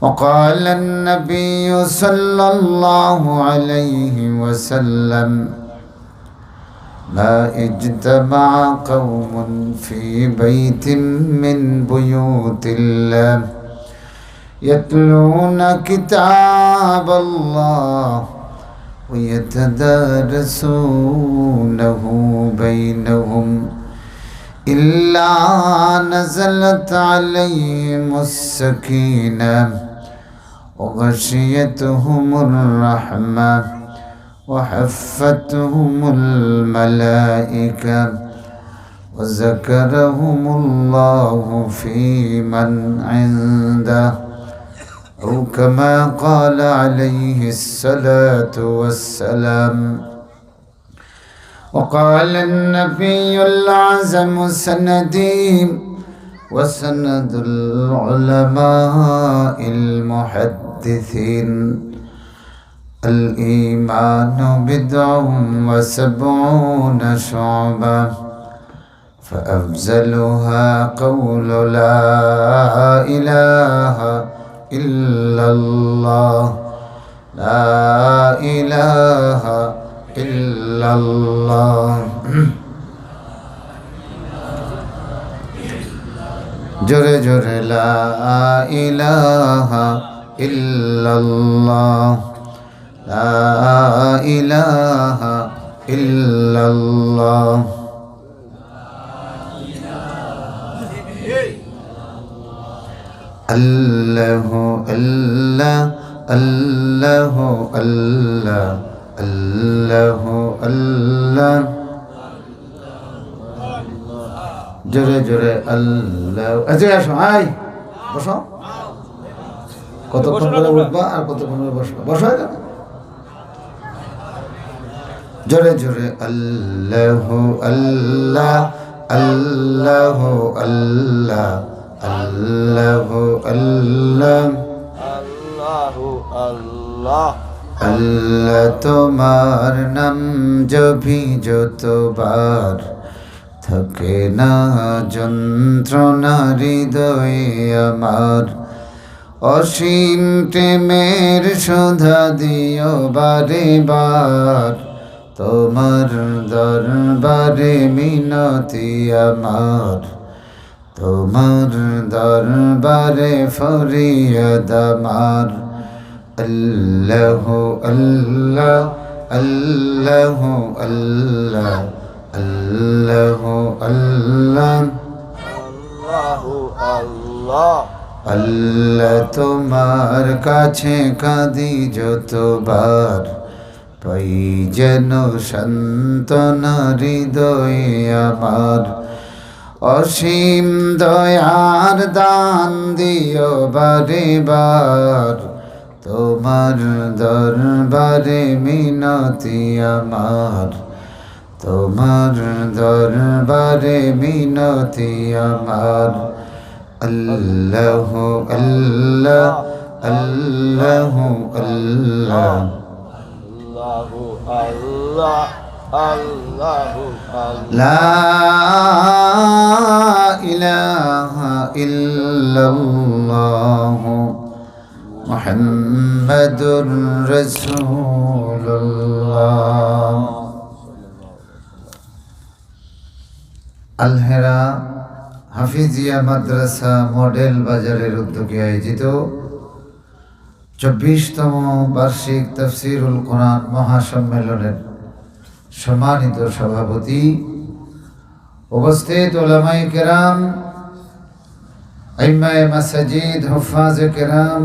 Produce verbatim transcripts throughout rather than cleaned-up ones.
وقال النبي صلى الله عليه وسلم: ما اجتمع قوم في بيت من بيوت الله يتلون كتاب الله ويتدارسونه بينهم إلا نزلت عليهم السكينة وغشيتهم الرحمة وحفتهم الملائكة وذكرهم الله فيمن عنده، أو كما قال عليه الصلاة والسلام. وقال النبي الأعظم سندي وسند العلماء المحدثين: الإيمان بضع وسبعون شعبة، فأفضلها قول لا إله إلا الله، لا إله إلا الله. জোরে জোরে লা ইলাহা ইল্লাল্লাহ, লা ইলাহা ইল্লাল্লাহ। আল্লাহু আল্লাহ, আল্লাহু আল্লাহ, আল্লাহু আল্লাহ। জোরে জোরে আল্লাহ। আচ্ছা, আসো, আয়, বসো। কতক্ষণ করে উঠবা আর কতক্ষণ করে বসবা? বসো এখানে। জোরে জোরে আল্লাহু আল্লাহ, আল্লাহু আল্লাহ, আল্লাহু আল্লাহ। আল্লাহু আল্লাহ। আল্লাহ তোমার নাম জপি যতবার, থাকে না যন্ত্রণা হৃদয়ে আমার। অসীম প্রেমের সুধা দিও বারে বার, তোমার দরবারে মিনতি আমার, তোমার দরবারে ফরিয়াদ আমার। আল্লাহু আল্লাহ, আল্লাহু আল্লাহ, আল্লাহু আল্লাহ। আল্লাহু আল্লাহ। আল্লাহ তোমার কাছে কাঁদি যতবার, পাই যেন সান্ত্বনা হৃদয়ে আমার। অসীম দয়ার দান দিও বারে বার, তোমার দরবারে মিনতি আমার, তোমার দরবারে মিনতি আমার। আল্লাহু আল্লাহ, আল্লাহু আল্লাহ। আল্লাহু আল্লাহ, আল্লাহু আল্লাহ। লা ইলাহা ইল্লাল্লাহু মুহাম্মাদুর রাসূলুল্লাহ। আলহেরা হাফিজিয়া মাদ্রাসা মডেল বাজারের উদ্যোগে আয়োজিত চব্বিশতম বার্ষিক তাফসিরুল কোরআন মহাসম্মেলনের সম্মানিত সভাপতি, উপস্থিত উলামায়ে কেরাম, আইম্মায়ে মাসাজিদ, হুফফাজে কেরাম,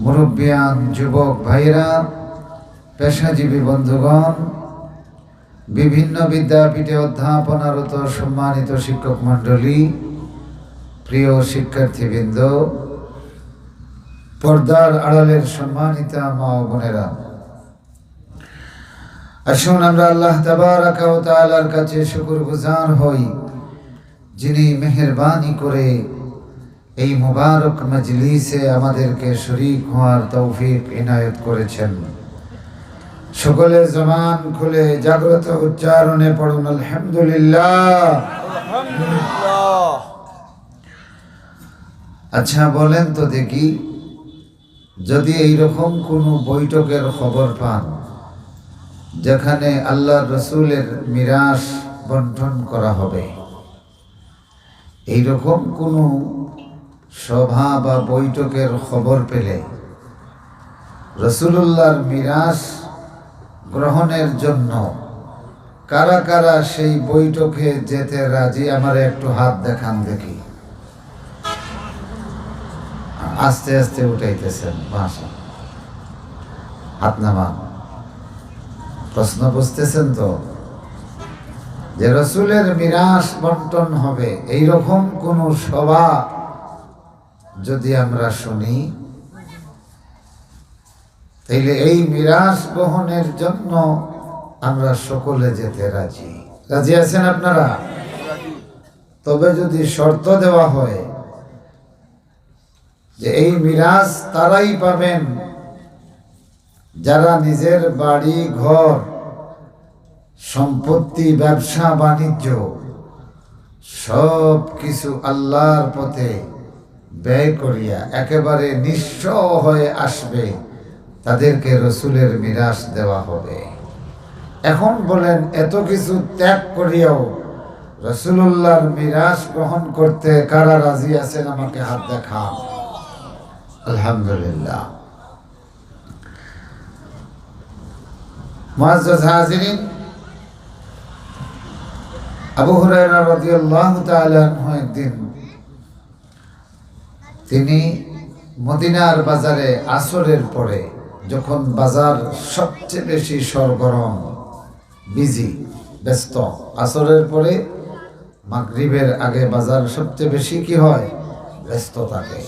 মুরব্বিয়ান, যুবক ভাইরা, পেশাজীবী বন্ধুগণ, বিভিন্ন বিদ্যাপীঠে অধ্যাপনারত সম্মানিত শিক্ষক মণ্ডলী, প্রিয় শিক্ষার্থীবৃন্দ, পর্দার আড়ালের সম্মানিতা মা ও বোনেরা, আসুন আমরা আল্লাহ তাবারাকা ওয়া তাআলার কাছে শুকরগুজার হই, যিনি মেহেরবানি করে এই মুবারক মজলিসে আমাদেরকে শরীক হওয়ার তৌফিক এনায়েত করেছেন। সকলে জবান খুলে জাগ্রত উচ্চারণে পড়ুন, আলহামদুলিল্লাহ। আলহামদুলিল্লাহ। আচ্ছা, বলেন তো দেখি, যদি এইরকম কোনো বৈঠকের খবর পান, যেখানে আল্লাহর রসুলের মিরাশ বন্টন করা হবে, এইরকম কোনো সভা বা বৈঠকের খবর পেলে রসুলুল্লাহর মিরাশ গ্রহণের জন্য কারা কারা সেই বৈঠকে যেতে রাজি, আমারে একটু হাত দেখান দেখি। আস্তে আস্তে উঠাইতেছেন, মাশাআল্লাহ। হাত নামান। প্রশ্ন বুঝতেছেন তো? যে রসুলের মিরাশ বন্টন হবে, এইরকম কোনো সভা যদি আমরা শুনি, তাইলে এই মিরাশ গ্রহণের জন্য আমরা সকলে যেতে রাজি। রাজি আছেন আপনারা? তবে যদি শর্ত দেওয়া হয় যে এই মিরাশ তারাই পাবেন যারা নিজের বাড়ি ঘর, সম্পত্তি, ব্যবসা বাণিজ্য সব কিছু আল্লাহর পথে ব্যয় করিয়া একেবারে নিঃস্ব হয়ে আসবে, তাদেরকে রসুলের মিরাশ দেওয়া হবে। এখন বলেন, এত কিছু ত্যাগ করিয়াও রসুলুল্লাহর মিরাশ গ্রহণ করতে কারা রাজি আছেন? আমাকে হাত দেখান। আলহামদুলিল্লাহ। মুআজ্জাজ হাজিরিন, আবু হুরায়রা রাদিয়াল্লাহু তাআলা আনহু একদিন তিনি মদিনার বাজারে আসরের পরে, যখন বাজার সবচেয়ে বেশি সরগরম, বিজি, ব্যস্ত, আসরের পরে মাগরিবের আগে বাজার সবচেয়ে বেশি কি হয়? ব্যস্ত থাকে।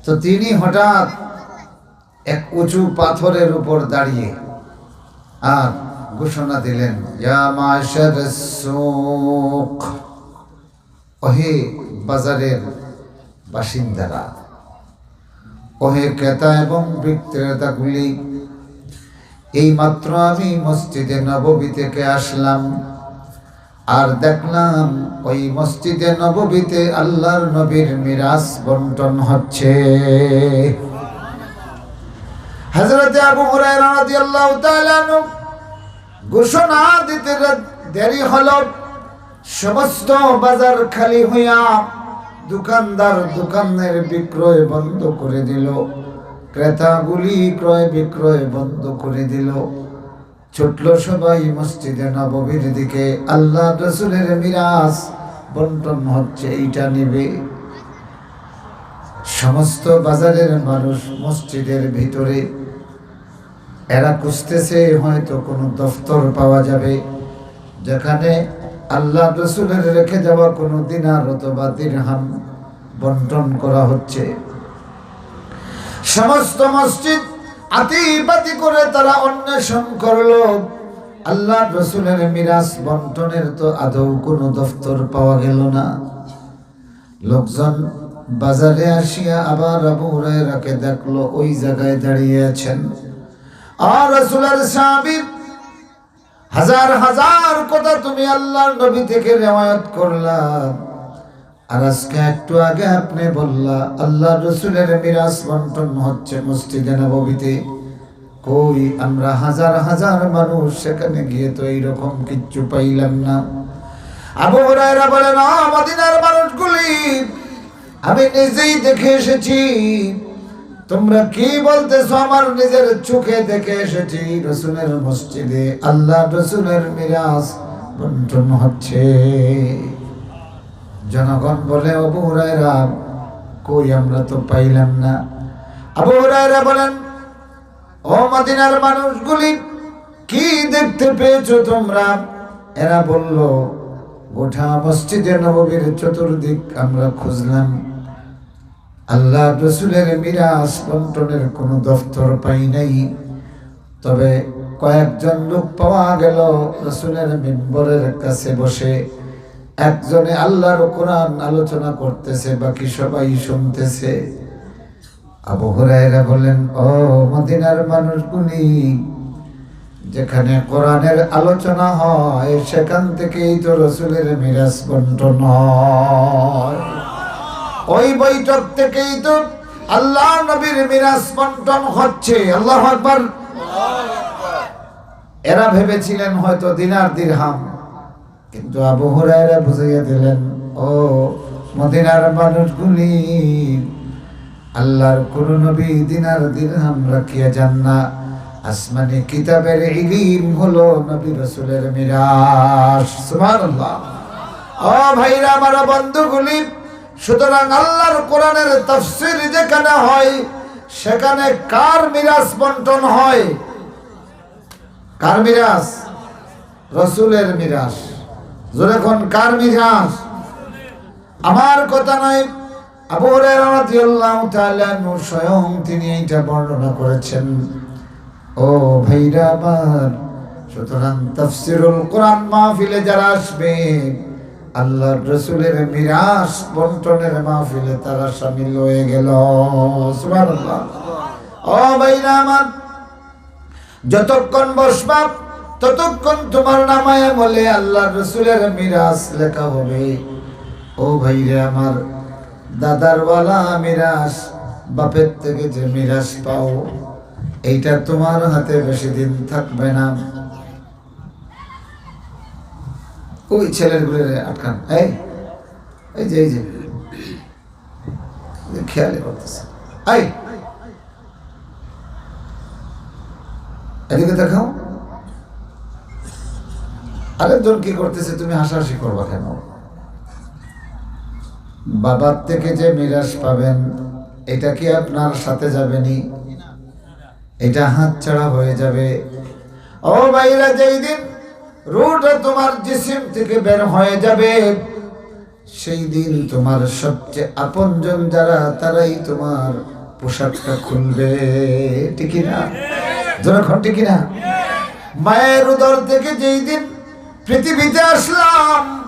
তো তিনি হঠাৎ এক উঁচু পাথরের উপর দাঁড়িয়ে আর ঘোষণা দিলেন, "ইয়া মাশারাস সুক, ওহে বাজারের বাসিন্দারা, ওহে ক্রেতা এবং বিক্রেতাগুলি, এই মাত্র আমি মসজিদে নববী থেকে আসলাম, আর দেখলাম ওই মসজিদে নববীতে আল্লাহর নবীর মিরাজ বন্টন হচ্ছে।" হযরতে আবু হুরায়রা রাদিয়াল্লাহু তাআলা আনহু ঘোষণা দিতে রা-, দেরি হলো। সমস্ত বাজার খালি হইয়া দোকানদার দোকানের বিক্রয় বন্ধ করে দিল, ক্রেতাগুলি ক্রয় বিক্রয় বন্ধ করে দিল। ছুটল সবাই মসজিদে নববীর দিকে, আল্লাহ রসুলের মিরাজ বন্টন হচ্ছে, এইটা নিবে। সমস্ত বাজারের মানুষ মসজিদের ভিতরে, এরা খুঁজতেছে হয়তো কোনো দফতর পাওয়া যাবে, যেখানে আল্লাহ রসুলের রেখে যাওয়া কোনো দিনার অথবা দিরহাম বন্টন করা হচ্ছে। সমস্ত মসজিদ আতিপাতি করে তারা অন্বেষণ করলো, আল্লাহ রসুলের মিরাজ বন্টনের তো আদৌ কোনো দফতর পাওয়া গেল না। লোকজন বাজারে আসিয়া আবার আবু হুরায়রাকে দেখলো ওই জায়গায় দাঁড়িয়ে আছেন। আর রাসূলের সাহাবী, হাজার হাজার কথা তুমি আল্লাহর নবী থেকে রেওয়ায়াত করলা, আর আজকে একটু আগে আপনি বললা আল্লাহর রসুলের মিরাজ বন্টন হচ্ছে মসজিদে নববীতে। কই, আমরা হাজার হাজার মানুষ সেখানে গিয়ে তো এইরকম কিচ্ছু পাইলাম না। আবু হুরায়রা বলেন, "ও মদিনার মানুষগুলি, আমি নিজেই দেখে এসেছি। তোমরা কি বলতেছো? আমার নিজের চোখে দেখে এসেছি, রসুলের মসজিদে আল্লাহ রসুলের মিরাজ বন্টন হচ্ছে।" জনগণ বলে, "আবু হুরায়রা, কই, আমরা তো পাইলাম না।" আবু হুরায়রা বলেন, "ও মদিনার মানুষগুলি, কি দেখতে পেয়েছো তোমরা?" এরা বলল, "গোটা মসজিদে নববীর চতুর্দিক আমরা খুঁজলাম, আল্লাহ রসুলের মিরাজ বন্টনের কোনো দফতর পাই নাই। তবে কয়েকজন লোক পাওয়া গেল রসুলের মিম্বরের কাছে বসে, একজনে আল্লাহর কোরআন আলোচনা করতেছে, বাকি সবাই শুনতেছে।" আবু হুরায়রা বলেন, "ও মদিনার মানুষগুলি, যেখানে কোরআনের আলোচনা হয়, সেখান থেকেই তো রসুলের মিরাজ বন্টন হয়। ওই বৈঠক থেকেই তো আল্লাহর নবীর মিরাজ বন্টন হচ্ছে। আল্লাহু আকবার। এরা ভেবেছিলেন হয়তো দিনার দিরহাম, কিন্তু আবু হুরায়রা বুঝাইয়া দিলেন, "ও মদিনার মানুষগুলি, আল্লাহর কোন নবী দিনার দিরহাম রাখিয়া যান না। আসমানি কিতাবের ইলিম হলো নবী রাসূলের মিরাজ।" সুবহানাল্লাহ। ও ভাইরা আমার, বন্ধুগুলি, সুতরাং আল্লাহর কোরআনের তাফসীর যেখানে হয়, সেখানে কার মিরাজ বন্টন হয়? কার মিরাজ? রসুলের মিরাজ। জোরে কন, কার মিরাজ? আমার কথা নয়, আবু হুরায়রা রাদিয়াল্লাহু তাআলা আনহু স্বয়ং তিনি এইটা বর্ণনা করেছেন। ও ভাইরা আমার, সুতরাং তাফসীরুল কোরআন মাহফিলে যারা আসবে, আল্লাহর রসুলের মিরাজ বন্টনের মাহফিলে তারা শামিল হয়ে গেল। সুবহানাল্লাহ। ও ভাইরা আমার, যতক্ষণ বসবা, ততক্ষণ তোমার নামায় আমলে আল্লাহর রসুলের মিরাজ লেখা হবে। ও ভাইরে আমার, দাদার ওয়ালা মিরাজ, বাপের থেকে যে মিরাজ পাও, এইটা তোমার হাতে বেশি দিন থাকবে না। ওই ছেলের গুলোরে আটকান, এই, এই যে, এই যে, খেয়ালই করতেছে। এই, এদিকে দেখাও। আরেকজন কি করতেছে, তুমি হাসাহাসি করবা কেন? বাবার থেকে যে মিরাজ পাবেন, এটা কি আপনার সাথে যাবে নি? এটা হাতছাড়া হয়ে যাবে। ও ভাইরা, যেই দিন রুহটা তোমার জিসিম থেকে বের হয়ে যাবে, সেই দিন তোমার সবচেয়ে আপনজন যারা, তারাই তোমার পোশাকটা খুলবে, ঠিক কি না? জোরে কন, ঠিক কি না? মায়ের উদর থেকে যেই দিন পৃথিবীতে আসলাম,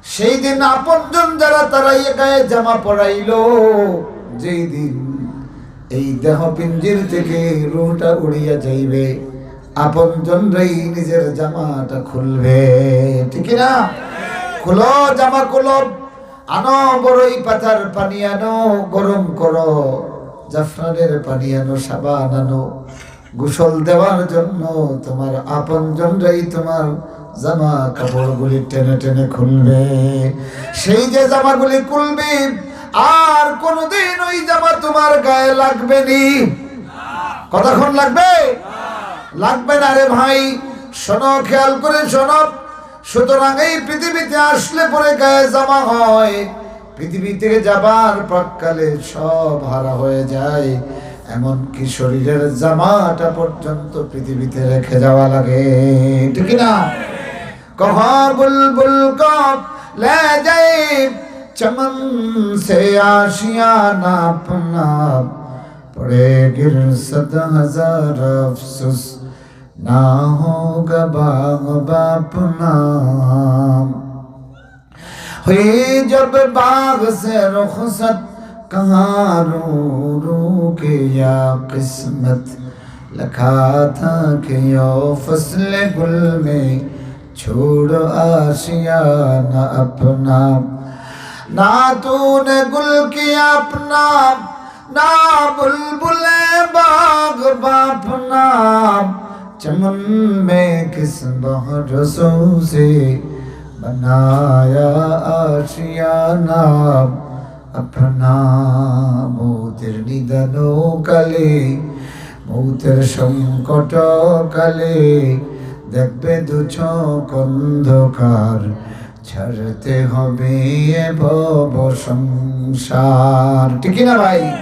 সেই দিন আপনজন যারা, তারাই গায়ে জামা পরাইলো। যেই দিন এই দেহ পিঞ্জির থেকে রুহটা উড়িয়া যাইবে, আপনজনরাই নিজের জামাটা খুলবে, ঠিক কি না? খুলো, জামা খুলো, আনো বড়ই পাতার পানি আনো, গরম করো, জাফরানের পানি আনো, সাবান আনো, গোসল দেওয়ার জন্য তোমার আপনজনরাই তোমার জামা কাপড়গুলি টেনে টেনে খুলবে। সেই যে জামাগুলি খুলবে, আর কোনোদিন ওই জামা তোমার গায়ে লাগবে নি। কতক্ষণ লাগবে? লাগবে না রে ভাই। শোনো, খেয়াল করে শোনো। সুতরাং এই পৃথিবীতে আসলে পরে গায়ে জামা হয়, পৃথিবী থেকে যাবার প্রাক্কালে সব হারা হয়ে যায়, এমনকি শরীরের জামাটা পর্যন্ত পৃথিবীতে রেখে যাওয়া লাগে, ঠিক কি না? کہاں بلبل کو لے جائے چمن سے آشیانہ اپنا، پڑے گر صد ہزار افسوس، نہ ہوگا باغ باپنا۔ ہوئی جب باغ سے رخصت، کہاں رو رو کے یا قسمت، لکھا تھا کہ یو فصل گل میں چھوڑ آشیانہ اپنا۔ نہ تو نے گل کیا اپنا، نہ بلبل باغ باپنا، چمن میں کس بہرسوں سے بنایا آشیانہ اپنا۔ মৌতের নিদানকালে, মৌতের সংকটকালে দেখবে দু চোখ অন্ধকার, ছাড়তে হবে এ ভব সংসার। ঠিক কি না ভাই?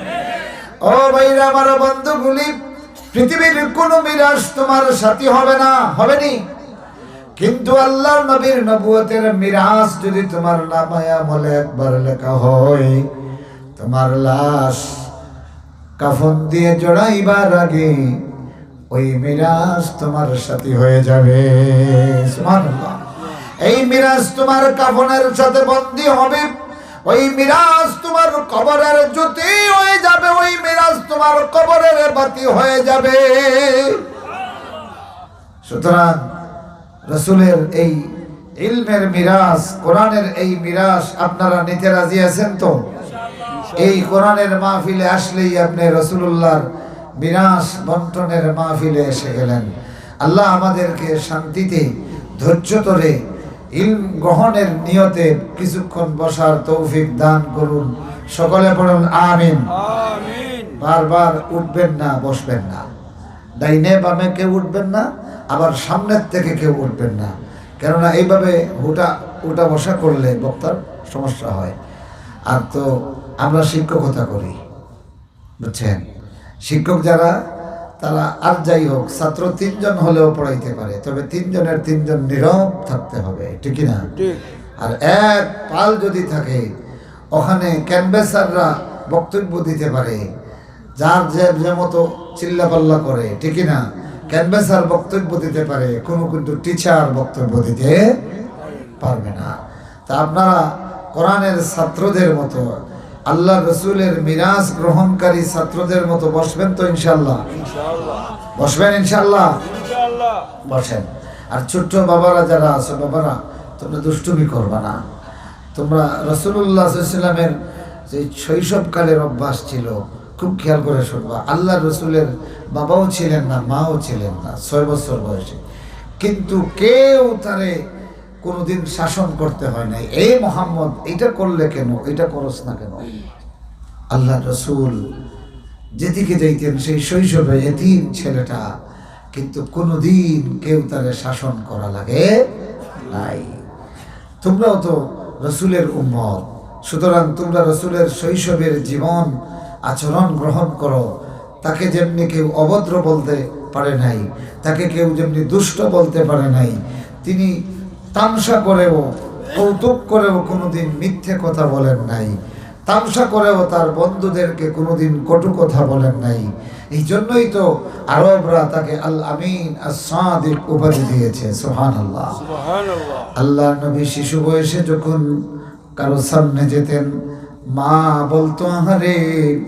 ও ভাইরা আমার, বন্ধুগুলি, পৃথিবীর কোনো মিরাজ তোমার সাথী হবে না, হবে নি? কিন্তু আল্লাহর নবীর নবুয়তের মিরাজ যদি তোমার নামায় আমলে একবার লেখা হয়, তোমার লাশ কাফন দিয়ে জড়াইবার আগে ওই মিরাজ তোমার সাথী হয়ে যাবে। সুবহানাল্লাহ। এই মিরাজ তোমার কাফনের সাথে বন্দী হবে, ওই মিরাজ তোমার কবরের জ্যোতি হয়ে যাবে, ওই মিরাজ তোমার কবরের বাতি হয়ে যাবে। সুতরাং রসুলের এই ইলমের মিরাস, কোরআনের এই মিরাস আপনারা নিতে রাজি আছেন তো? এই কোরআনের মাহফিলে আসলেই আপনি রসুলুল্লাহর মিরাস বন্টনের মাহফিলে এসে গেলেন। আল্লাহ আমাদেরকে শান্তিতে, ধৈর্য ধরে, ইলম গ্রহণের নিয়তে কিছুক্ষণ বসার তৌফিক দান করুন। সকলে পড়ুন, আমিন। বারবার উঠবেন না, বসবেন না। ডাইনে বামে কেউ উঠবেন না, আবার সামনের থেকে কেউ উঠবেন না। কেননা এইভাবে উঠা, উঠা বসা করলে বক্তার সমস্যা হয়। আর তো আমরা শিক্ষকতা করি, বুঝছেন? শিক্ষক যারা, তারা আর যাই হোক, ছাত্র তিনজন হলেও পড়াইতে পারে, তবে তিনজনের তিনজন নীরব থাকতে হবে, ঠিক কি না? আর এক পাল যদি থাকে, ওখানে ক্যানভাসাররা বক্তব্য দিতে পারে, যার যে, যে মতো চিল্লাপাল্লা করে, ঠিক কি না? ক্যানভাসার বক্তব্য দিতে পারে, কোনো কিন্তু টিচার বক্তব্য দিতে পারবে না। তা আপনারা কোরআনের ছাত্রদের মতো, আল্লাহ রসুলের মিরাস গ্রহণকারী ছাত্রদের মতো বসবেন তো ইনশাল্লাহ? বসবেন ইনশাল্লাহ? বসেন। আর ছোট্ট বাবারা যারা আছো, বাবারা, তোমরা দুষ্টুমি করবা না। তোমরা রসুলুল্লাহ সাল্লাল্লাহু আলাইহি ওয়াসাল্লামের যে শৈশবকালের অভ্যাস ছিল, খুব খেয়াল করে শুনবা। আল্লাহ রসুলের বাবাও ছিলেন না, মাও ছিলেন না, ছয় বছর বয়সে, কিন্তু কেউ তারে কোনোদিন শাসন করতে হয় নাই, "এ মোহাম্মদ, এটা করলে কেন, এটা করস না কেন?" আল্লাহ রসুল যেদিকে যাইতেন, সেই শৈশবে এতিম ছেলেটা, কিন্তু কোনোদিন কেউ তারে শাসন করা লাগে নাই। তোমরাও তো রসুলের উম্মত, সুতরাং তোমরা রসুলের শৈশবের জীবন আচরণ গ্রহণ করো। তাকে যেমনি কেউ অভদ্র বলতে পারে নাই, তাকে কেউ যেমনি দুষ্ট বলতে পারে নাই, তিনি তামশা করেও, কৌতুক করেও কোনোদিন মিথ্যে কথা বলেন নাই, তামশা করেও তার বন্ধুদেরকে কোনোদিন কটু কথা বলেন নাই। এই জন্যই তো আরবরা তাকে আল আমিন, আস সাদিক উপাধি দিয়েছে। সুবহানাল্লাহ। আল্লাহর নবী শিশু বয়সে যখন কারো সামনে যেতেন, মা বলতো, "আহারে,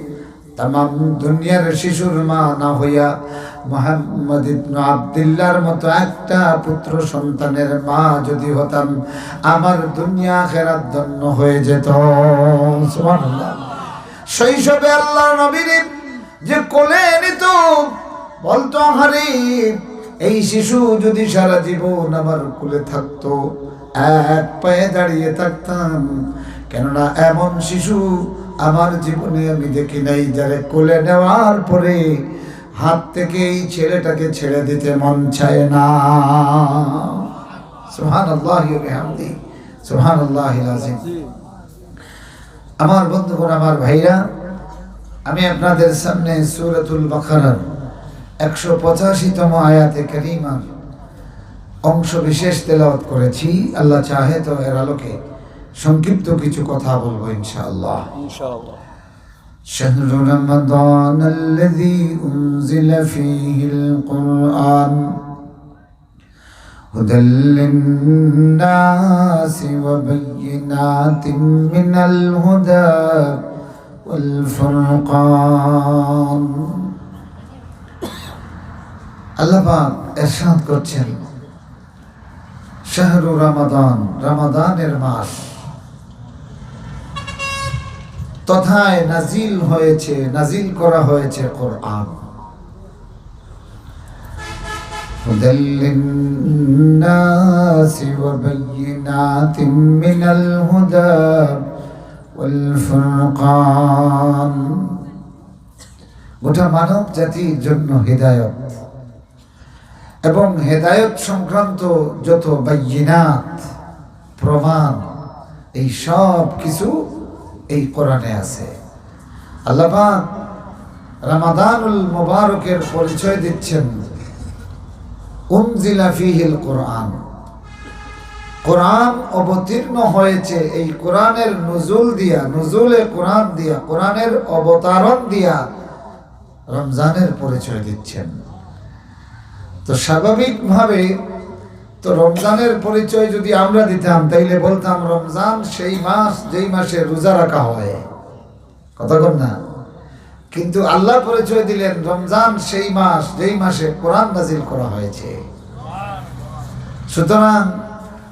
তামাম দুনিয়ার শিশুর মা না হইয়া মোহাম্মদ ইবনে আব্দুল্লাহর মতো একটা পুত্র সন্তানের মা যদি হতাম, আমার দুনিয়া আখেরাত ধন্য হয়ে যেত।" সুবহানাল্লাহ। শৈশবে আল্লাহর নবীর যে কোলে নিত, বলতো, "আহারে, এই শিশু যদি সারা জীবন আমার কোলে থাকতো, এক পায়ে দাঁড়িয়ে থাকতাম।" কেননা এমন শিশু আমার জীবনে আমি দেখি নাই, যারে কোলে নেওয়ার পরে হাত থেকে এই ছেলেটাকে ছেড়ে দিতে মন চায় না। সুবহানাল্লাহি ওয়া বিহামদিহি, সুবহানাল্লাহিল আযীম। আমার বন্ধুগণ, আমার ভাইরা, আমি আপনাদের সামনে সূরাতুল বাকারার একশো পঁচাশিতম আয়াতে কারিমার অংশ বিশেষ তেলাওয়াত করেছি। আল্লাহ চাহে তো এর আলোকে সংক্ষিপ্ত কিছু কথা বলবো ইনশাআল্লাহ। ইনশাআল্লাহ। شهر رمضان الذي أنزل فيه القرآن هدى للناس وبينات من الهدى والفرقان। আল্লাহ পাক ইরশাদ করছেন, শাহরু রমাদান, রমাদানের মাস, তথায় নাজিল হয়েছে, নাজিল করা হয়েছে কোরআন। هدى للناس وبينات من الهدى والفرقان। গোটা মানব জাতির জন্য হেদায়েত এবং হেদায়েত সংক্রান্ত যত বাইয়িনাত, প্রমাণ, এই সব কিছু এই কোরআনে আছে। আল্লাহ পাক রমাদানুল মুবারকের পরিচয় দিচ্ছেন, উনজিলা ফিহিল কোরআন, কোরআন অবতীর্ণ হয়েছে। এই কোরআনের নুজুল দিয়া, নুজুলে কোরআন দিয়া, কোরআনের অবতারণ দিয়া রমজানের পরিচয় দিচ্ছেন। তো স্বাভাবিকভাবে তো রমজানের পরিচয় যদি আমরা দিতাম, তাইলে বলতাম, রমজান সেই মাস যেই মাসে রোজা রাখা হয়, কথা কন না? কিন্তু আল্লাহ পরিচয় দিলেন, রমজান সেই মাস যেই মাসে কোরআন নাজিল করা হয়েছে। সুতরাং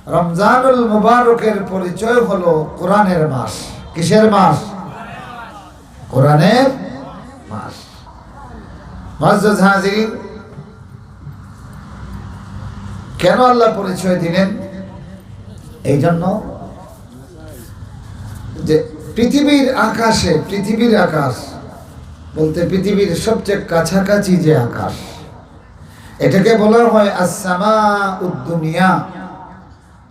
রমজানুল মুবারকের পরিচয় হলো কোরআনের মাস। কিসের মাস? কোরআনের মাস। মুআজ্জাজ হাজিরিন, কেন আল্লাহ পরিচয় দিলেন? এই জন্য যে পৃথিবীর আকাশে, পৃথিবীর আকাশ বলতে পৃথিবীর সবচেয়ে কাছাকাছি যে আকাশ, এটাকে বলা হয় আসসামা উদ্দুনিয়া,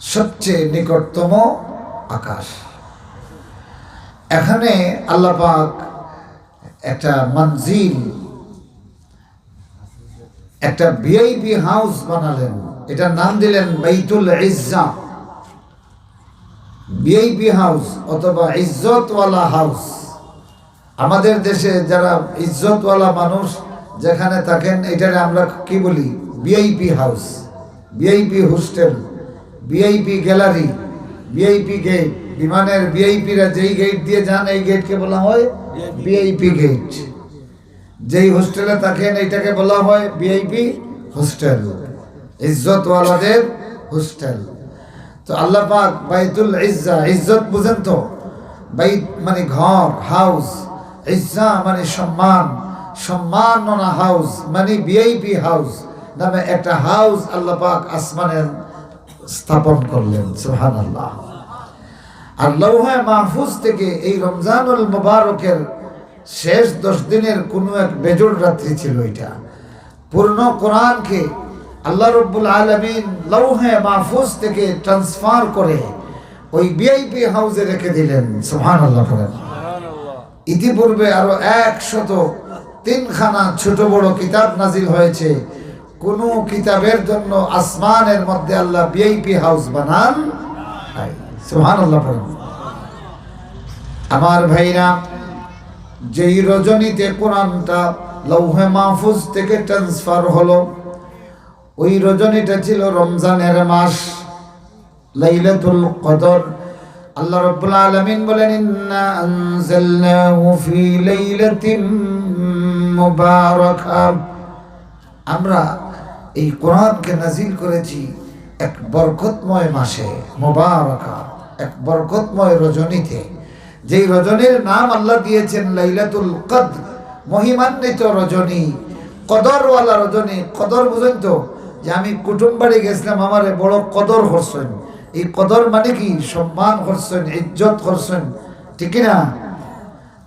সবচেয়ে নিকটতম আকাশ। এখানে আল্লাহ পাক একটা মঞ্জিল, একটা ভিআইপি হাউস বানালেন, এটার নাম দিলেন বাইতুল ইজ্জা। ভিআইপি হাউস অথবা ইজ্জতওয়ালা হাউস। আমাদের দেশে যারা ইজ্জতওয়ালা মানুষ যেখানে থাকেন, এটারে আমরা কি বলি? VIP house, VIP hostel, VIP gallery, VIP gate. বিমানের ভিআইপিরা যেই গেট দিয়ে যান, এই গেটকে বলা হয় ভিআইপি গেট। যেই হোস্টেলে থাকেন, এইটাকে বলা হয় ভিআইপি হোস্টেল, ইজ্জতওয়ালাদের হোস্টেল। তো আল্লাহ পাক বাইতুল ইজ্জা, ইজ্জত বুঝেন তো? বাইত মানে ঘর, হাউস। ইজ্জা মানে সম্মান, সম্মাননা হাউস মানে ভিআইপি হাউস নামে একটা হাউস আল্লাহ পাক আসমানে স্থাপন করলেন। সুবহানাল্লাহ। আর লৌহে মাহফুজ থেকে এই রমজানুল মুবারকের শেষ দশ দিনের কোনো এক বেজোড় রাত্রি ছিল এটা। পূর্ণ কোরআনকে আল্লাহ রব্বুল আলামিন লৌহে মাহফুজ থেকে ট্রান্সফার করে ওই ভিআইপি হাউসে রেখে দিলেন। সুবহানাল্লাহ পড়েন। ইতিপূর্বে আরো একশত তিনখানা ছোট বড় কিতাব নাজিল হয়েছে। কোনো কিতাবের জন্য আসমানের মধ্যে আল্লাহ ভিআইপি হাউস বানান নাই। সুবহানাল্লাহ পড়েন। আমার ভাইরা, যেই রজনীতে কোরআনটা লৌহে মাহফুজ থেকে ট্রান্সফার হলো, ওই রজনীটা ছিল রমজানের মাস, লাইলাতুল কদর। আল্লাহ রাব্বুল আলামিন বলেন, "ইন্না আনজালনাহু ফি লাইলাতিন মুবারাকা।" আমরা এই কোরআনকে নাজিল করেছি এক বরকতময় মাসে, মুবারাকা, এক বরকতময় রজনীতে, যেই রজনীর নাম আল্লাহ দিয়েছেন লাইলাতুল কদর, মহিমান্বিত রজনী, কদরওয়ালা রজনী। কদর বুঝেন তো, যে আমি কুটুম বাড়ি গেছিলাম, আমারে বড় কদর করছেন। এই কদর মানে কি? সম্মান করছেন, ইজ্জত করছেন, ঠিক কি না?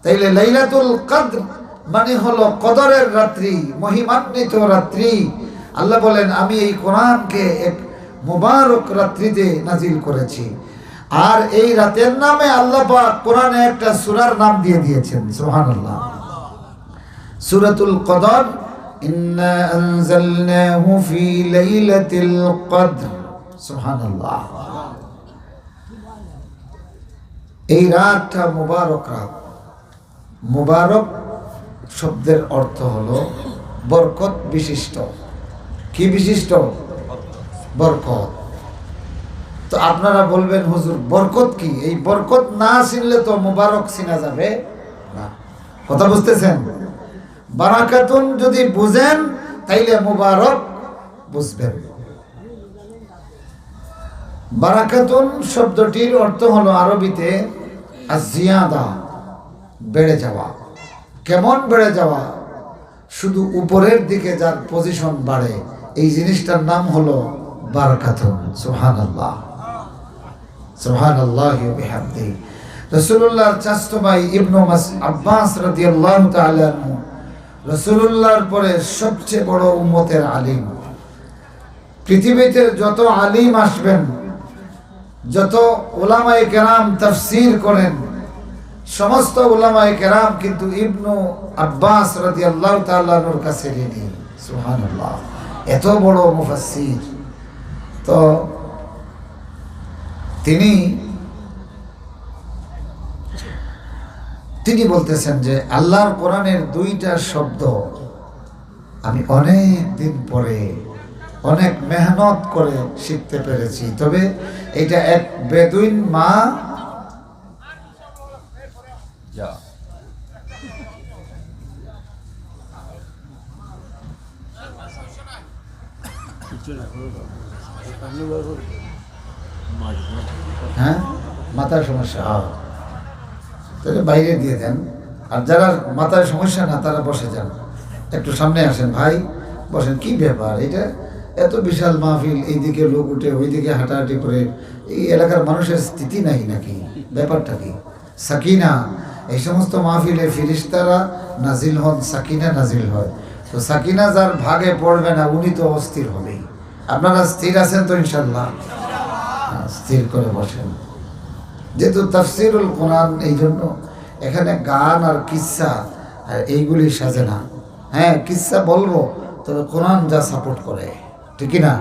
তাইলে লাইলাতুল কদর মানে হলো কদরের রাত্রি, মহিমান্বিত রাত্রি। আল্লাহ বলেন, "আমি এই কোরআনকে এক মুবারক রাত্রিতে নাজিল করেছি।" আর এই রাতের নামে আল্লাহ পাক কোরআনে একটা সূরার নাম দিয়ে দিয়েছেন। সুবহানাল্লাহ। সূরাতুল কদর, "ইন্না আনজালনাহু ফি লাইলাতিল কদর।" সুবহানাল্লাহ। এই রাতটা মুবারক রাত। মুবারক শব্দের অর্থ হলো বরকত বিশিষ্ট। কি বিশিষ্ট? বরকত। তো আপনারা বলবেন, "হুজুর, বরকত কি?" এই বরকত না চিনলে তো মুবারক চিনা যাবে না। কথা বুঝতেছেন? বারাকাতুন যদি বুঝেন, তাইলে মুবারক বুঝবেন। বারাকাতুন শব্দটির অর্থ হলো আরবিতে আজিয়াদা, বেড়ে যাওয়া। কেমন বেড়ে যাওয়া? শুধু উপরের দিকে যার পজিশন বাড়ে, এই জিনিসটার নাম হলো বারাকাতুন। সুবহানাল্লাহ, সুবহানাল্লাহি ওয়া বিহামদিহি। রাসূলুল্লাহর চাচাতো ভাই ইবনু মাস-, আব্বাস রাদিয়াল্লাহু তাআলা আনহু রাসূলুল্লাহর পরে সবচেয়ে বড় উম্মতের আলিম। পৃথিবীতে যত আলিম আসবেন, যত উলামায়ে কেরাম তাফসীর করেন, সমস্ত উলামায়ে কেরাম কিন্তু ইবনু আব্বাস রাদিয়াল্লাহু তাআলা আনহুর কাছে ঋণী। সুবহানাল্লাহ, এত বড় মুফাসসির। তো তিনি, তিনি বলতেছেন যে আল্লাহর কোরআনের দুইটা শব্দ আমি অনেক দিন পরে অনেক মেহনত করে শিখতে পেরেছি। তবে এটা এক বেদুইন মা, যা। হ্যাঁ, মাথার সমস্যা, হ্যাঁ। তাহলে বাইরে দিয়ে দেন। আর যারা মাথায় সমস্যা না, তারা বসে যান, একটু সামনে আসেন ভাই, বসেন। কি ব্যাপার এটা? এত বিশাল মাহফিল, এইদিকে লোক উঠে, ওইদিকে হাঁটাহাঁটি করে, এই এলাকার মানুষের স্থিতি নাই নাকি? ব্যাপারটা কি? সাকিনা, এই সমস্ত মাহফিলে ফিরিস্তারা নাজিল হন, সাকিনা নাজিল হয়। তো সাকিনা যার ভাগে পড়বে না, উনি তো অস্থির হবেই। আপনারা স্থির আছেন তো ইনশাল্লাহ? হ্যাঁ, স্থির করে বসেন। যেহেতু তাফসিরুল কোরআন, এই জন্য এখানে গান আর কিসসা আর এইগুলি সাজে না। হ্যাঁ, কিসসা বলবো, তবে কোরআন যা সাপোর্ট করে, ঠিক কি না?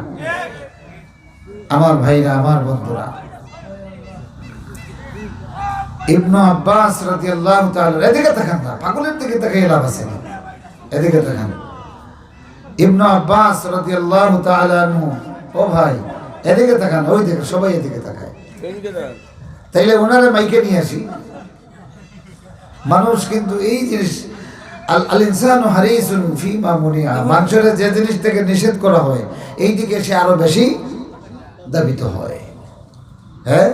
আমার ভাইরা, আমার বন্ধুরা, ইবনু আব্বাস রাদিয়াল্লাহু তাআলা, এদিকে তাকান না, পাগলের দিকে তাকিয়ে লাভ আছে না, এদিকে তাকান। ইবনু আব্বাস রাদিয়াল্লাহু তাআলা আনহু, ও ভাই, এদিকে তাকান, ওই দিকে, সবাই এদিকে তাকায়। তাইলে ওনারে মাইকে নিয়ে আসি। মানুষ কিন্তু এই জিনিস, আল আল ইনসানু হারিসুন ফিমা মুনিয়া, মানুষের যে জিনিস থেকে নিষেধ করা হয়, এই দিকে সে আরো বেশি ধাবিত হয়। হ্যাঁ,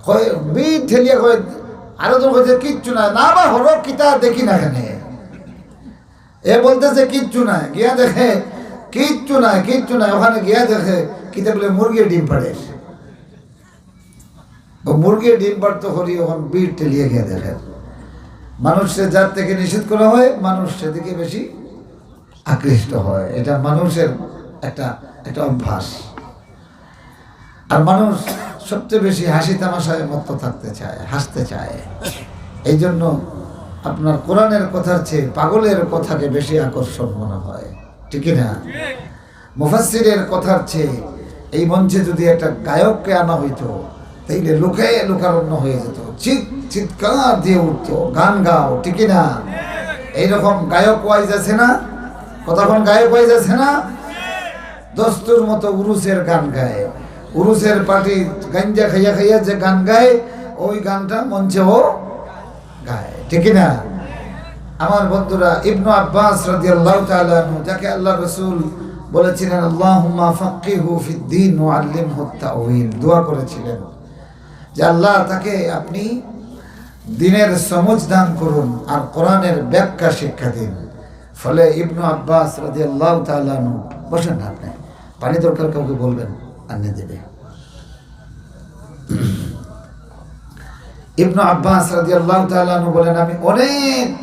কয়, বিট ঠেলিয়া কয়, আরো জন কইছে, "কিচ্ছু না, না বা হরো কিতা দেখি না কেনে।" এ বলতেছে, "কিচ্ছু নাই", গিয়া দেখে, "কিচ্ছু নাই, কিচ্ছু নাই", ওখানে গিয়া দেখে, কিতা বলে, মুরগি ডিম পাড়ে। ও মুরগি ডিম পাড়তো করি, ওখানে বিট ঠেলিয়া গিয়া দেখে। মানুষ সে যার থেকে নিষেধ করা হয়, মানুষ সেদিকে বেশি আকৃষ্ট হয়। এটা মানুষের একটা, একটা অভ্যাস। আর মানুষ সবচেয়ে বেশি হাসি তামাশায় মত্ত থাকতে চায়, হাসতে চায়। এই জন্য আপনার কোরআনের কথার চেয়ে পাগলের কথাকে বেশি আকর্ষণ মনে হয়, ঠিক কি না? মুফাসসিরের কথার চেয়ে এই মঞ্চে যদি একটা গায়ককে আনা হইতো, তাইলে লোকে লোকারণ্য হয়ে যেত, চিৎ চিৎকার দিয়ে উঠতো, "গান গাও", ঠিক কি না? এইরকম গায়ক ওয়াইজ আছে না? কতক্ষণ গায়ক ওয়াইজ আছে না? দস্তুর মতো উরুসের গান গায়, উরুসের পার্টি গাঞ্জা খাইয়া খাইয়া যে গান গায়, ওই গানটা মঞ্চেও গায়, ঠিক কি না? আমার বন্ধুরা, ইবনু আব্বাস রাদিয়াল্লাহু তাআলা আনহু, যাকে আল্লাহ রসুল বলেছিলেন, "আল্লাহুম্মা ফাক্কিহু ফিদ্দীন ওয়া আল্লিমহুত তাউইল", দোয়া করেছিলেন যে, "আল্লাহ, তাকে আপনি দ্বীনের সমঝ দান করুন আর কোরআনের ব্যাখ্যা শিক্ষা দিন।" ফলে ইবনু আব্বাস রাদিয়াল্লাহু তাআলা আনহু, বসেন না আপনি, পানি দরকার কাউকে বলবেন, আনিয়ে দেবে। ইবনু আব্বাস রাদিয়াল্লাহু তাআলা আনহু বলেন, "আমি অনেক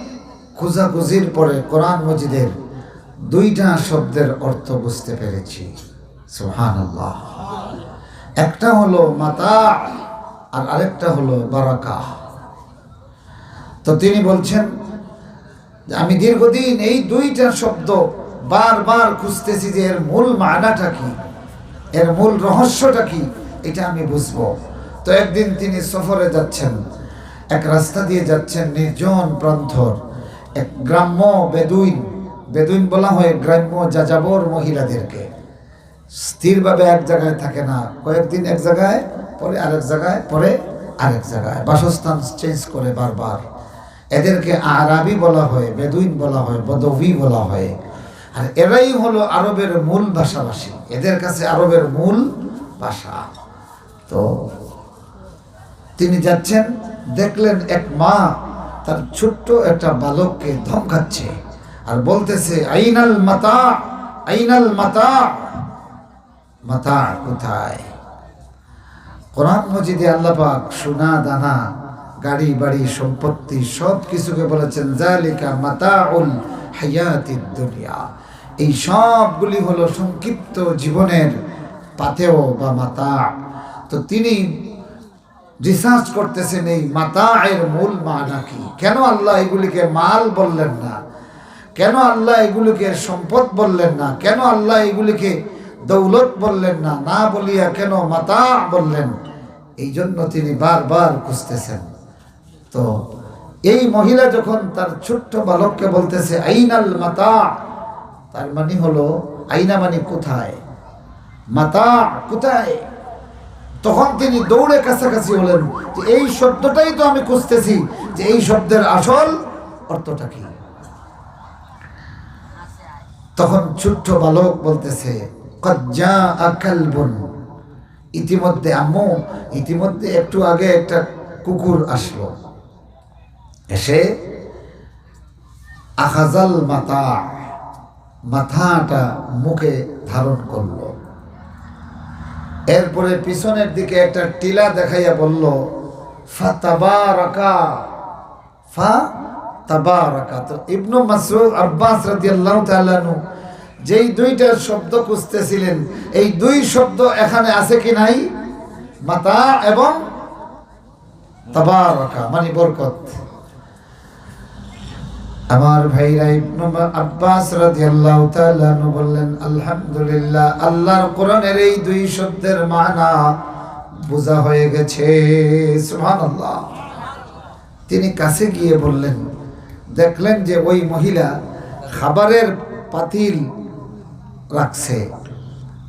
খোঁজাখুঁজির পরে কোরআন মজিদের দুইটা শব্দের অর্থ বুঝতে পেরেছি।" সুবহানাল্লাহ। একটা হলো মাতা আর আরেকটা হলো বারাকা। তো তিনি বলছেন যে আমি দীর্ঘদিন এই দুইটা শব্দ বারবার খুঁজতেছি যে এর মূল মানাটা কি, এর মূল রহস্যটা কি, এটা আমি বুঝবো। তো একদিন তিনি সফরে যাচ্ছেন, এক রাস্তা দিয়ে যাচ্ছেন, নির্জন প্রান্তর, এক গ্রাম্য বেদুইন, বেদুইন বলা হয় গ্রাম্য যাযাবর মহিলাদেরকে। স্থিরভাবে এক জায়গায় থাকে না, কয়েকদিন এক জায়গায়, পরে আরেক জায়গায়, পরে আরেক জায়গায়, বাসস্থান চেঞ্জ করে বারবার। এদেরকে আরাবি বলা হয়, বেদুইন বলা হয়, বদবি বলা হয়। আর এরাই হলো আরবের মূল ভাষাভাষী, এদের কাছে আরবের মূল ভাষা। তো তিনি যাচ্ছেন, দেখলেন এক মা তার ছোট্ট একটা বালককে ধমকাচ্ছে আর বলতেছে, "আইনাল মাতা, আইনাল মাতা, মাতা কোথায়?" কোরআন মজিদে আল্লাহ পাক সোনা দানা, গাড়ি বাড়ি, সম্পত্তি, সব কিছুকে বলেছেন, "জালিকা মাতাউল হায়াতিদ দুনিয়া।" এই সবগুলি হলো সংক্ষিপ্ত জীবনের পাতেও বা মাতা। তো তিনি রিসার্চ করতেছেন এই মাতা এর মূল মানা কি, কেন আল্লাহ এগুলিকে মাল বললেন না, কেন আল্লাহ এগুলিকে সম্পদ বললেন না, কেন আল্লাহ এগুলিকে দৌলত বললেন না, না বলিয়া কেন মাতা বললেন। এই জন্য তিনি বারবার খুঁজতেছেন। তো এই মহিলা যখন তার ছোট্ট বালককে বলতেছে, "আইনাল মাতা", তার মানে হলো, আইনা মানে কোথায়, মাতা কোথায়, তখন তিনি দৌড়ে কাছাকাছি হলেন যে এই শব্দটাই তো আমি খুঁজতেছি, যে এই শব্দের আসল অর্থটা কি। তখন ছোট্ট বালক বলতেছে, কদ জাআ কালবুন। ইতিমধ্যে, আম্মু, ইতিমধ্যে একটু আগে একটা কুকুর আসলো, এসে আখাযাল মাতা, মাতাটা মুখে ধারণ করলো। এরপরে পিছনের দিকে একটা টিলা দেখাইয়া বলল, ফাতাবারাকা, ফাতাবারাকা। তো ইবনু মাসউদ, আব্বাস রাদিয়াল্লাহু তাআলা আনহু যেই দুইটা শব্দ খুঁজতেছিলেন, এই দুই শব্দ এখানে আছে কি নাই? মাতা এবং তাবারাকা, মানে বরকত। আমার ভাইরা, ইবনু মা-, আব্বাস রাদিয়াল্লাহু তাআলা আনহু বললেন, আলহামদুলিল্লাহ, আল্লাহর কোরআনের এই দুই শব্দের মানা বোঝা হয়ে গেছে। সুবহানাল্লাহ। তিনি কাছে গিয়ে বললেন, দেখলেন যে ওই মহিলা খাবারের পাতিল রাখছে।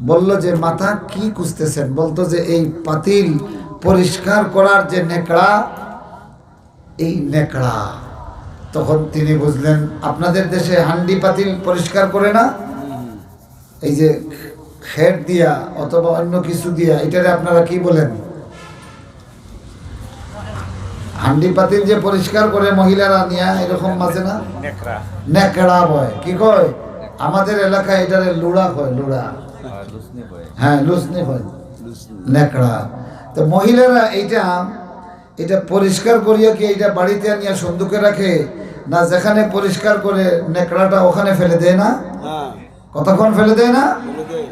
বলল যে, "মাতা, কি খুঁজতেছেন?" বলতো যে, "এই পাতিল পরিষ্কার করার যে নেকড়া, এই নেকড়া।" তখন তিনি বুঝলেন, আপনাদের দেশে হান্ডি পাতিল পরিষ্কার করে না? এই যে খের দিয়া অথবা অন্য কিছু দিয়া, এটারে আপনারা কি বলেন? হান্ডি পাতিল যে পরিষ্কার করে মহিলারা নিয়া, এরকম আছে না? নেকড়া। নেকড়া বয়, কি কয়? আমাদের এলাকায় এটারে লুড়া কয়, লুড়া। হ্যাঁ, লুসনি কয়। নেকড়া। তো মহিলারা এইটা, এটা পরিষ্কার করিয়া কি এটা বাড়িতে আনিয়া সন্দুকে রাখে, না যেখানে পরিষ্কার করে নেকড়াটা ওখানে ফেলে দেয় না? হ্যাঁ। কতক্ষণ ফেলে দেয় না? ফেলে দেয়।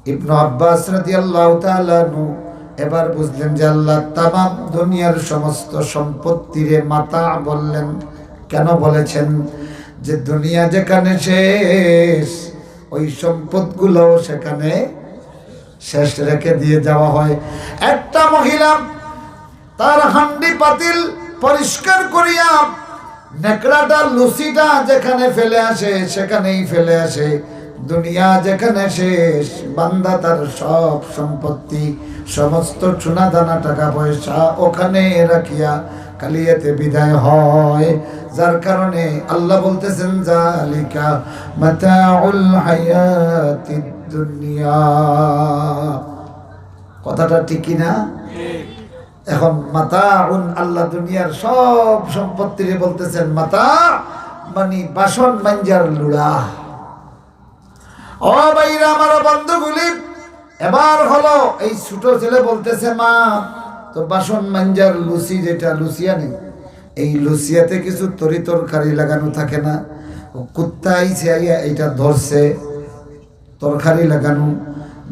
ইবনু আব্বাস রাদিয়াল্লাহু তাআলা আনহু এবার বুঝলেন যে আল্লাহ তামাম দুনিয়ার সমস্ত সম্পত্তিরে মাতা বললেন। কেন বলেছেন? যে দুনিয়া যেখানে শেষ, ওই সম্পদগুলোও সেখানে শেষ রেখে দিয়ে যাওয়া হয়। একটা মহিলা তার হান্ডি পাতিল পরিষ্কার করিয়া নেকড়াটা, লুসিটা যেখানে ফেলে আসে, সেখানেই ফেলে আসে। দুনিয়া যেখানে শেষ, বান্দা তার সব সম্পত্তি, সমস্ত সোনা দানা, টাকা পয়সা ওখানে রাখিয়া খালি এতে বিদায় হয়। যার কারণে আল্লাহ বলতেছেন, "জালিকা মাতাউল হায়াতিদ দুনিয়া।" কথাটা ঠিক কি না? এখন মাতাউন, আল্লাহ দুনিয়ার সব সম্পত্তিরে বলতেছেন মাতা, মানে বাসন মাঞ্জার লুড়া। ও ভাইরা আমার, বন্ধুগুলি, এবার হলো এই ছোট ছেলে বলতেছে, "মা, তো বাসন মাঞ্জার লুসি, যেটা লুসিয়া নেই, এই লুসিয়াতে কিছু তরি তরকারি লাগানো থাকে না? ও কুত্তা আইছে, আইয়া এইটা ধরছে।" তরকারি লাগানো।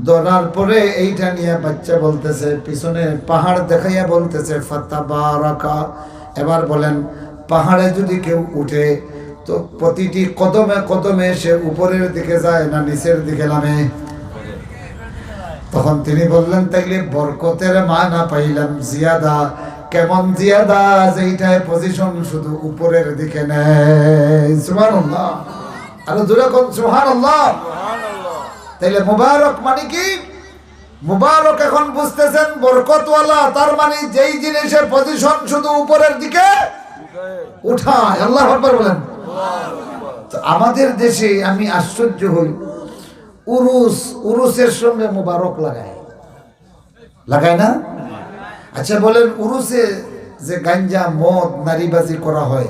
ধরার পরে এইটা নিয়ে বাচ্চা বলতেছে, পিছনে পাহাড় দেখাইয়া বলতেছে, "ফাতাবারাকা।" এবার বলেন, পাহাড়ে যদি কেউ উঠে, তো প্রতিটি কদমে কদমে সে উপরের দিকে যায় না নিচের দিকে নামে? তখন তিনি বললেন, "তাইলে বরকতের মানা পাইলাম জিয়াদা।" কেমন জিয়াদা? যে এইটায় পজিশন শুধু উপরের দিকে নেয়। সুবহানাল্লাহ। আরো জোরে কোন সুবহানাল্লাহ। তাইলে মুবারক মানে কি? মুবারক এখন বুঝতেছেন বরকতওয়ালা, তার মানে যেই জিনিসের পজিশন শুধু উপরের দিকে উঠায়। আল্লাহু আকবার বলেন। তো আমাদের দেশে আমি আশ্চর্য হই, উরুস, উরুসের সঙ্গে মুবারক লাগায়, লাগায় না? আচ্ছা বলেন, উরুসে যে গাঞ্জা, মদ, নারীবাজি করা হয়,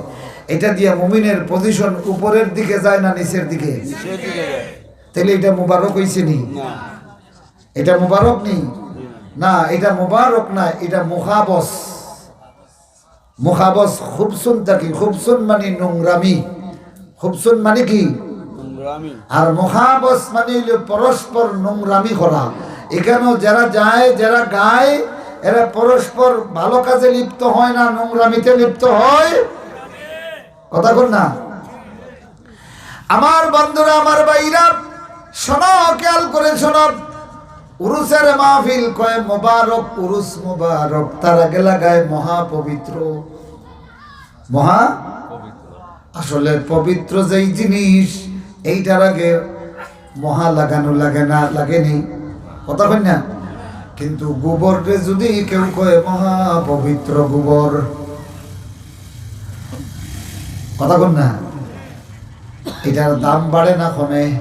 এটা দিয়া মুমিনের পজিশন উপরের দিকে যায় না নিচের দিকে? তাহলে এটা মুবারক হইছে নি? না। এটা মুবারক নি? না, এটা মুবারক না, এটা মুখাবস। মুখাবস, খুবসুন থাকি, খুবসুন মানে নোংরামি। খুবসুন মানে কি? নোংরামি। আর মুখাবস মানে হইল পরস্পর নোংরামি করা। এখানেও যারা যায়, যারা গায়, এরা পরস্পর ভালো কাজে লিপ্ত হয় না, নোংরামিতে লিপ্ত হয়। কথা কন না? আমার বন্ধুরা, আমার ভাইরা, শোনো, খেয়াল করে শোনো। উরুসের মাহফিল কয় মোবারক, উরুস মোবারক, তার আগে লাগায় মহাপবিত্র। মহা, আসলে পবিত্র যেই জিনিস, এইটার আগে মহা লাগানো লাগে না, লাগেনি? কথা কন না? কিন্তু গোবররে যদি কেউ কয় মহাপবিত্র গোবর, কথা কন না? এটার দাম বাড়ে না কমে?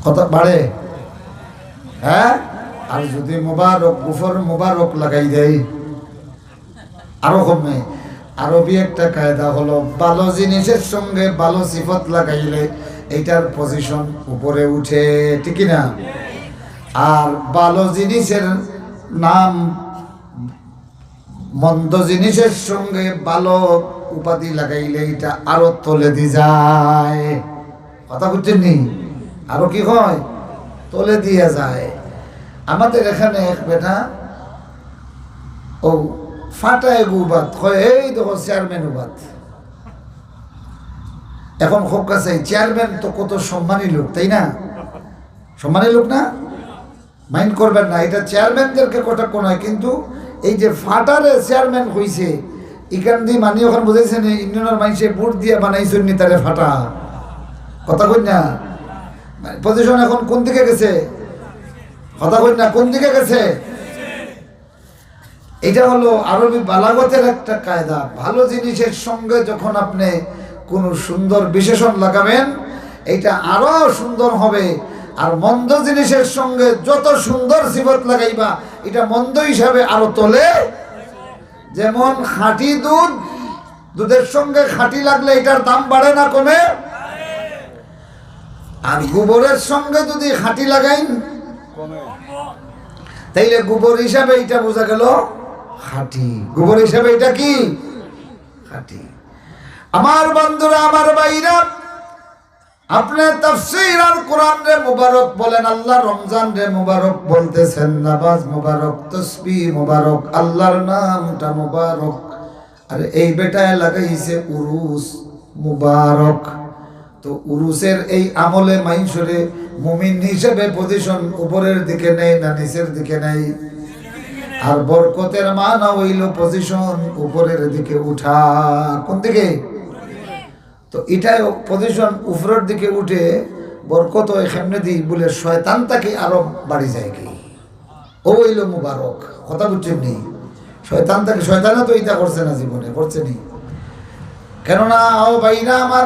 কত বাড়ে? হ্যাঁ। আর যদি মুবারক, গুফর মুবারক লাগাই দেয়, আরো কমে। আরবি একটা কায়দা হলো, ভালো জিনিসের সঙ্গে ভালো সিফত লাগাইলে এইটার পজিশন উপরে উঠে, ঠিক কি না? আর ভালো জিনিসের নাম মন্দ জিনিসের সঙ্গে ভালো উপাধি লাগাইলে এটা আরো তলেদি যায়। কথা বুঝছেন নি? আরো কি হয়? তলেদিয়া যায়। আমাদের এখানে এক বেটা, ও ফাটায় গুবাত, কয়, "এই দেখো চেয়ারম্যান উবাত।" এখন খুব কাছে চেয়ারম্যান তো কত সম্মানী লোক, তাই না? সম্মানী লোক না? মাইন্ড করবেন না, এটা চেয়ারম্যানদেরকে কটাক্ষ নয়, কিন্তু এই যে ফাটারে চেয়ারম্যান কইছে, ইখান দি মানি ওখান বুঝাইছে নি, ইউনিয়নের মানুষে ভোট দিয়া বানাইছইন নি তারে ফাটা। কথা কই না? পজিশন এখন কোন দিকে গেছে? কথা কই না, কোন দিকে গেছে? এটা হলো আরবি বালাগতের একটা কায়দা। ভালো জিনিসের সঙ্গে যখন আপনি কোনো সুন্দর বিশেষণ লাগাবেন, এটা আরো সুন্দর হবে। আর মন্দ জিনিসের সঙ্গে যত সুন্দর সিফত লাগাইবা, এটা মন্দ হিসাবে আরো তলে। যেমন খাঁটি দুধ, দুধের সঙ্গে খাঁটি লাগলে এটার দাম বাড়ে না কমে? আর গোবরের সঙ্গে যদি খাঁটি লাগাইন, তাইলে গোবর হিসাবে এটা বোঝা গেল খাঁটি। গোবর হিসাবে এটা কি? খাঁটি। আমার বন্ধুরা, আমার ভাইরা, আপনি তাফসীর আর কোরআন রে মুবারক বলেন, আল্লাহ রমজান রে মুবারক বলতেছেন, নামাজ মুবারক, তসবিহ মুবারক, আল্লাহর নামটা মুবারক। আর এই বেটায় লাগাইছে উরুস মুবারক। তো উরুসের এই আমলে মাইনষরে মুমিন হিসেবে পজিশন উপরের দিকে নেয় না নিচের দিকে নেয়? আর বরকতের মানা হইল পজিশন উপরের দিকে উঠা। কোন দিকে? তো এটাই পজিশন উপরের দিকে উঠে বরকত হয় কেমনে দি বলে শয়তান তাকে আরো বাড়ি যায় কি? ও হইল মুবারক। কথা বুঝছেন নি? শয়তান তাকে, শয়তানে তো এটা করছে না জীবনে, করছে নি? কেননা ও ভাইরা আমার,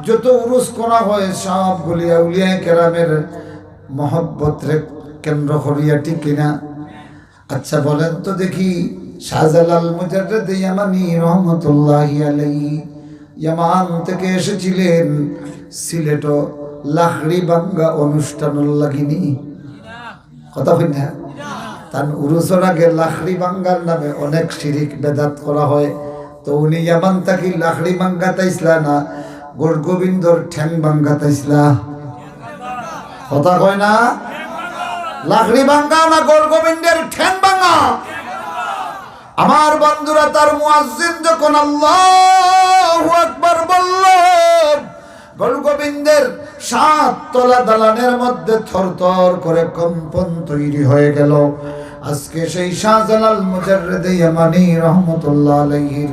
যত উরুস করা হয় সবগুলি আউলিয়া কেরামের মহব্বতরে কেন্দ্র করিয়া, ঠিক কিনা? আচ্ছা বলেন তো দেখি, শাহজালাল মুজাররদে ইয়ামানি রহমতুল্লাহি আলাইহি ইয়ামান থেকে এসেছিলেন সিলেটো লাখড়ি ভাঙ্গা অনুষ্ঠানর লাগিনি? কথা কই না? তান উরুসর আগে লাখড়ি ভাঙ্গার নামে অনেক শিরিক বেদাত করা হয়। তো উনি ইয়ামান থাকি লাখড়ি ভাঙ্গাত আইছলা না গৌর গোবিন্দর ঠ্যাং ভাঙ্গাত আইছলা? কথা কয় না? লাখড়ি ভাঙ্গা না গৌর গোবিন্দর ঠ্যাং ভাঙ্গা? আমার বন্ধুরা, তার মুয়াজ্জিন যখন আল্লাহু আকবার বলল, গৌর গোবিন্দর সাত তলা দালানের মধ্যে থরথর করে কম্পন তৈরি হয়ে গেল। আজকে সেই শাহজালাল মুজাররদে ইয়ামানি রহমতুল্লাহ আলাইহির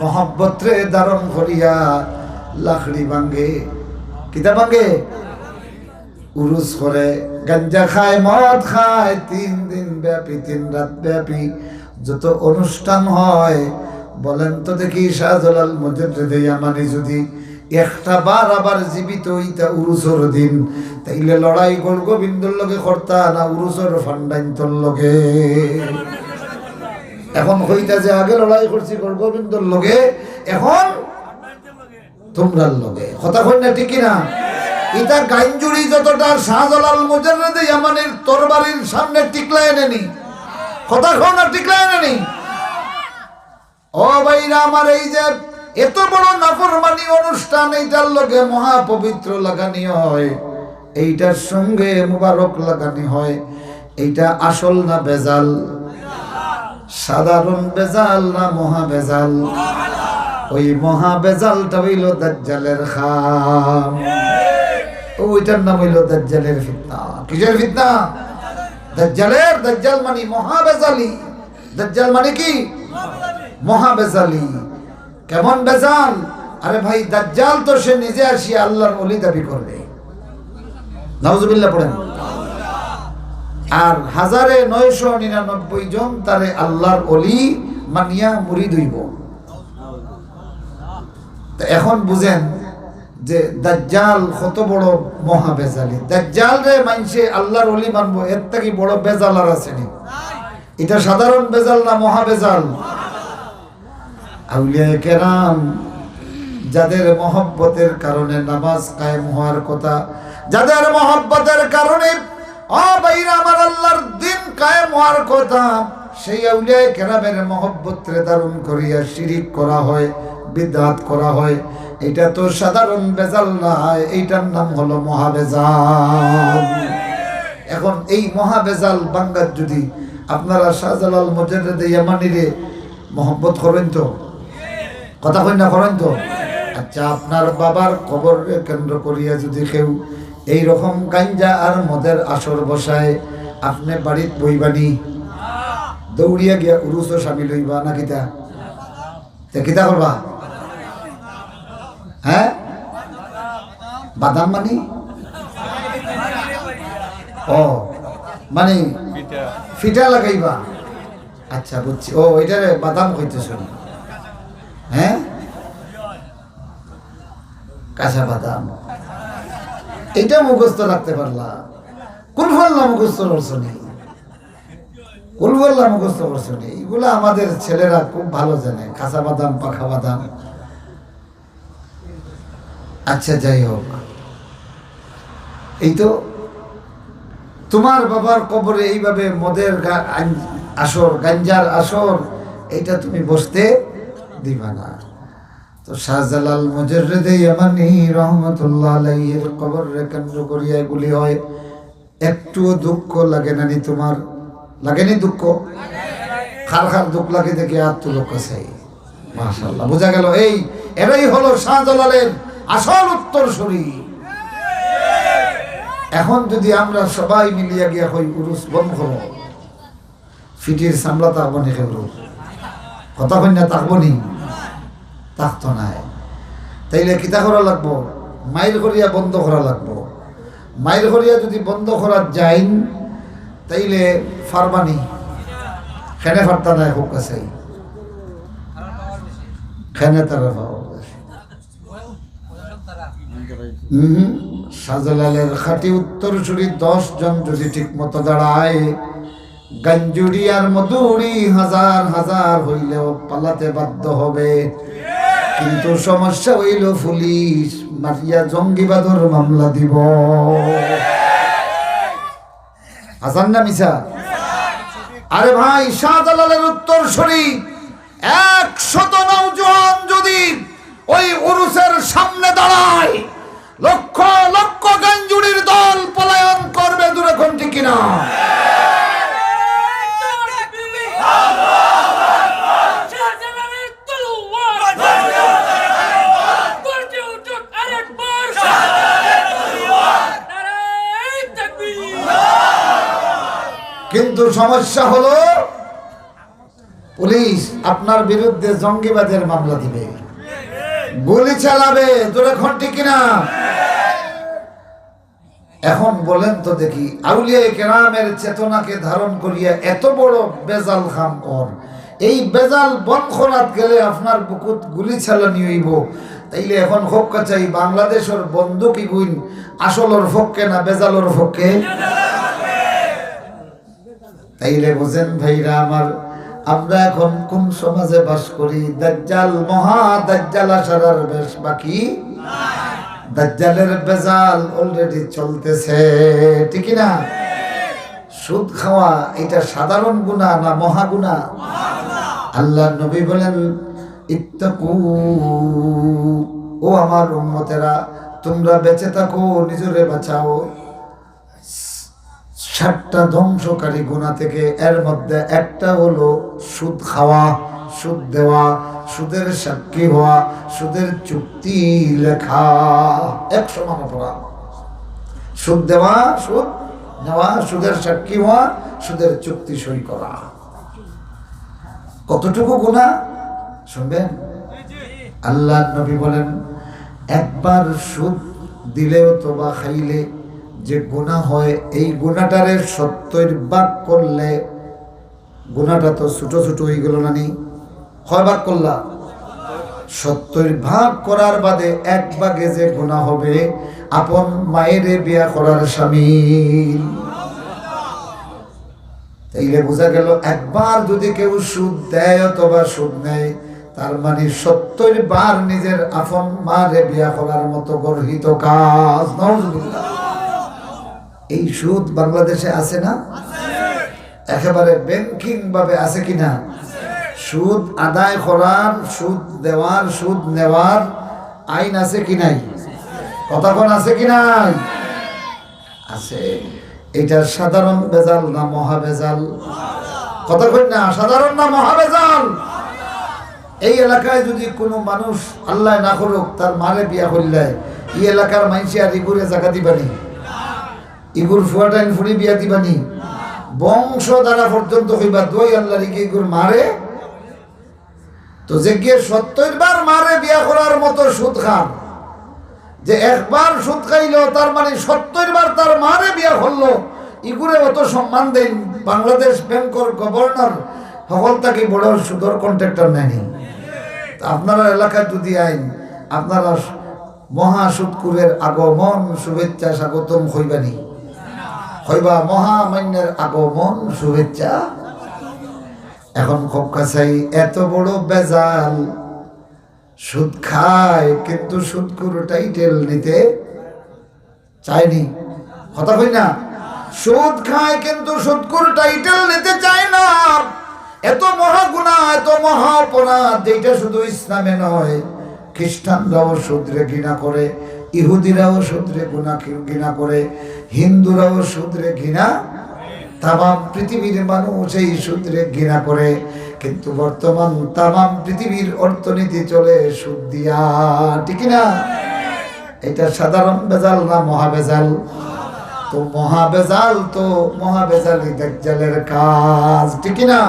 মহব্বতরে ধারণ করিয়া লাখড়ি ভাঙ্গে। কিতা ভাঙ্গে? উরুস করে, গাঞ্জা খায়, মদ খায়, তিন দিন ব্যাপী, তিন রাত ব্যাপী যত অনুষ্ঠান হয়, বলেন তো দেখি, শাহজালাল মুজাররদে ইয়ামানি যদি একটা বার আবার জীবিত হইতা উরুসর দিন, তাইলে লড়াই গৌর গোবিন্দর লগে করতা না উরুসর ফান্ডাইন্তর লগে? এখন কইতা যে আগে লড়াই করছি গৌর গোবিন্দর লগে, এখন তোমরার লগে। কথা কই না, ঠিক কি না? ইতা গাইঞ্জুরি যতটা, শাহজালাল মুজাররদে ইয়ামানির তরবারির সামনে টিকলায় নেনি। কথা কও না, টিকলায় নেনি? ও ভাইরা আমার, এই যে এত বড় নাফরমানি অনুষ্ঠান, এইটার লগে মহাপবিত্র লাগানি হয়, এইটার সঙ্গে মুবারক লাগানি হয়, এইটা আসল না ভেজাল? সাধারণ ভেজাল না মহা ভেজাল? ওই মহা ভেজালটা হইল দাজ্জালের কাম। ওইটার নাম হইল দাজ্জালের ফিতনা। কিসের ফিতনা? দাজ্জালের। দাজ্জাল মানে মহা ভেজালি। দাজ্জাল মানে কি? মহা ভেজালি। কেমন ভেজাল? আরে ভাই, দাজ্জাল তো সে নিজে আসিয়া আল্লাহর ওলি দাবি করবে। নাউজুবিল্লাহ পড়েন। আর হাজারে নয়শো নিরানব্বই জন তারে আল্লাহর ওলি মানিয়া মুরিদ হইব। তো এখন বুঝেন, যে দাজ্জাল কত বড় মহাবেজালি। দাজ্জালরে মানষে আল্লার ওলি মানবো, এর থাকি বড় বেজাল আর আছে নি? ইটা সাধারণ বেজাল না মহাবেজাল? আউলিয়ায়ে কেরাম যাদের মহব্বতের কারণে নামাজ কায়েম হওয়ার কথা, যাদের মহব্বতের কারণে, ও ভাইরা আমার, আল্লার দিন কায়েম হওয়ার কথা, সেই আউলিয়ায়ে কেরামের মহব্বতরে ধারণ করিয়া শিরিক করা হয়, বিদআত করা হয়, ইটা তো সাধারণ বেজাল নায়, ইটার নাম হলো মহাবেজাল। এখন এই মহাবেজাল ভাঙ্গাত যদি আপনারা শাহজালাল মুজাররদে ইয়ামানিরে মহব্বত করইন তো? কথা কইন না, করইন তো? আচ্ছা, আপনার বাবার কবররে কেন্দ্র করিয়া যদি কেউ এই রকম গাঞ্জা আর মদের আসর বসায়, আপনে বাড়িত বইবা নি? দৌড়িয়া গিয়া উরুসো শামিল অইবা না কিতা? তে কিতা করবা? হ্যাঁ, বাদাম মানি? ও, মানি ফিটা লাগাইবা? আচ্ছা, বুঝছি। ও, ইটারে বাদাম কইতেছ নি? হ্যাঁ, কাঁচা বাদাম। ইটা মুখস্থ রাখতে পারলা, কুলহু আল্লাহ মুখস্থ করছো নি? কুলহু আল্লাহ মুখস্থ করছো নি? ইগুলা আমাদের ছেলেরা খুব ভালো জানে, কাঁচা বাদাম, পাকা বাদাম। আচ্ছা, যাই হোক, এই তো তোমার বাবার কবরে এইভাবে মদের গা-, আন-, আসর, গাঞ্জার আসর, এটা তুমি বসতে দিবা না। তো শাহজালাল মুজাররদে ইয়ামানি রহমতুল্লাহ আলাইহির কবররে কেন্দ্র করিয়া এগুলি হয়। একটুও দুঃখ লাগে না নি তোমার? লাগে নি দুঃখ? কার কার দুঃখ লাগে দেখি আত তুলো কাছে। মাশাআল্লাহ, বুঝা গেল, এই, এরাই হলো শাহজালালের আসল উত্তরসূরি। এখন যদি আমরা সবাই মিলিয়া গিয়া কই, "উরুস বন্ধ করো", ফিটির সামলা থাকবো নি কেউ? কথা কইন না, থাকবো নি? থাকতো নায়। তাইলে কিতা করা লাগবো? মাইর করিয়া বন্ধ করা লাগবো। মাইর করিয়া যদি বন্ধ করা যাইন, তাইলে পারবা নি? কেনে পারতা নায়, খুব কাছে। কেনে তারা পাওয়া যায়। হুম, শাহজালালের খাঁটি উত্তরসূরি দশ জন যদি ঠিক মতো দাঁড়ায়, গাঞ্জুড়ি আর মদুড়ি হাজার হাজার হইলেও পালাতে বাধ্য হবে। কিন্তু সমস্যা হইল, পুলিশ মারিয়া জঙ্গিবাদর মামলা দিব। হাসান না মিছা? আরে ভাই, শাহজালালের উত্তরসূরি একশত নওজোয়ান যদি ওই উরুসের সামনে দাঁড়ায়, লক্ষ লক্ষ গাঞ্জুড়ির দল পলায়ন করবে। জোরে কন ঠিক কিনা? কিন্তু সমস্যা হলো, পুলিশ আপনার বিরুদ্ধে জঙ্গিবাদের মামলা দিবে, গুলি চালাবে। জোরে কন ঠিক কিনা? এখন বলেন তো দেখি, আউলিয়ায়ে কেরামের চেতনাকে ধারণ করিয়া এত বড় বেজাল কাম অর, এই বেজাল বন্ধ করাত গেলে আপনার বুকুত গুলি চালানি হইব। তাইলে এখন কউক্কা চাই, বাংলাদেশর বন্দুক ইগুইন আসলর পক্ষে না বেজালর পক্ষে? তাইলে বুঝেন ভাইরা আমার, আমরা এখন কোন সমাজে বাস করি? দাজ্জাল, মহা দাজ্জাল আসার আর বেশ বাকি। দাজ্জালের বেজাল already চলতেছে, ঠিক কি না? সুদ খাওয়া এটা সাধারণ গুনাহ না মহা গুনাহ? আল্লাহর নবী বলেন, "ইত্তাকু, ও আমার উম্মতেরা, তোমরা বেঁচে থাকো, নিজরে বাঁচাও।" সাতটা ধ্বংসকারী গুনাহ থেকে এর মধ্যে একটা হলো সুদ খাওয়া, সুদ দেওয়া, সুদের সাক্ষী হওয়া, সুদের চুক্তি লেখা। এক সমান অপরাধ। সুদ দেওয়া, সুদ নেওয়া, সুদের সাক্ষী হওয়া, সুদের চুক্তি সই করা। কতটুকু গুনাহ শুনবেন? আল্লাহর নবী বলেন, একবার সুদ দিলে অথবা খাইলে যে গুনাহ হয়, এই গুনাহটারে সত্তর ভাগ করলে গুনাহটা তো ছোট ছোট হয়ে গেল না নি? কয় ভাগ করলা? সত্তর ভাগ করার বাদে এক ভাগে যে গুনাহ হবে, আপন মায়েরে বিয়া করার শামিল। তাইলে বুঝা গেল, একবার যদি কেউ সুদ দেয় অথবা সুদ নেয়, তার মানে সত্তর বার নিজের আপন মারে বিয়া করার মতো গর্হিত কাজ। নাউজুবিল্লাহ। এই সুদ বাংলাদেশে আছে না? একেবারে ব্যাংকিং ভাবে আছে কিনা? সুদ আদায় করার, সুদ দেওয়ার, সুদ নেওয়ার আইন আছে কি নাই? কথা কন, আছে কি নাই? আছে। এটা সাধারণ ভেজাল না মহা ভেজাল? কথা কই না, সাধারণ না মহা ভেজাল? এই এলাকায় যদি কোনো মানুষ, আল্লাহ না করুক, তার মারে বিয়া করলে, এই এলাকার মাইনষে আর ইগুরে জাগা দিবানি? ইগুর ফুয়াটাইন ফুড়ি বিয়া দিবানি? বংশ দ্বারা পর্যন্ত কইবা, "দোয়াই আল্লাহর, ইগু ইগুর মারে।" তো যে গিয়ে সত্তর বার মারে বিয়া করার মতো সুদ খান, যে একবার সুদ খাইলো, তার মানে সত্তর বার তার মারে বিয়া করলো, ইগুরে অত সম্মান দেন। বাংলাদেশ ব্যাংকর গভর্নর হকল থাকি বড় সুদর কন্ট্রাক্টর নায়নি? তো আপনারা এলাকায় যদি আইন, আপনারা মহা সুদখুরের আগমন শুভেচ্ছা স্বাগতম কইবানি? কইবা মহামান্যের আগমন শুভেচ্ছা। এখন খুব কাছাই এত বড় ভেজাল, সুদ খায় কিন্তু সুদখুর টাইটেল নিতে চায়নি। কথা কই না? সুদ খায় কিন্তু সুদখুর টাইটেল নিতে চায় না। এত মহা গুনাহ, এত মহা অপরাধ, যেটা শুধু ইসলামে নয়, খ্রিস্টানরাও সুদরে ঘৃণা করে, ইহুদিরাও সুদরে গুনা, ঘৃণা করে, হিন্দুরাও সুদরে ঘৃণা। তামাম পৃথিবীর মানুষ এই সুদরে ঘৃণা করে, কিন্তু বর্তমান তামাম পৃথিবীর অর্থনীতি চলে সুদ দিয়া, ঠিক কি না? এটা সাধারণ ভেজাল না মহা ভেজাল? তো মহা ভেজাল তো মহা ভেজালই দাজ্জালের কাজ, ঠিক কি না?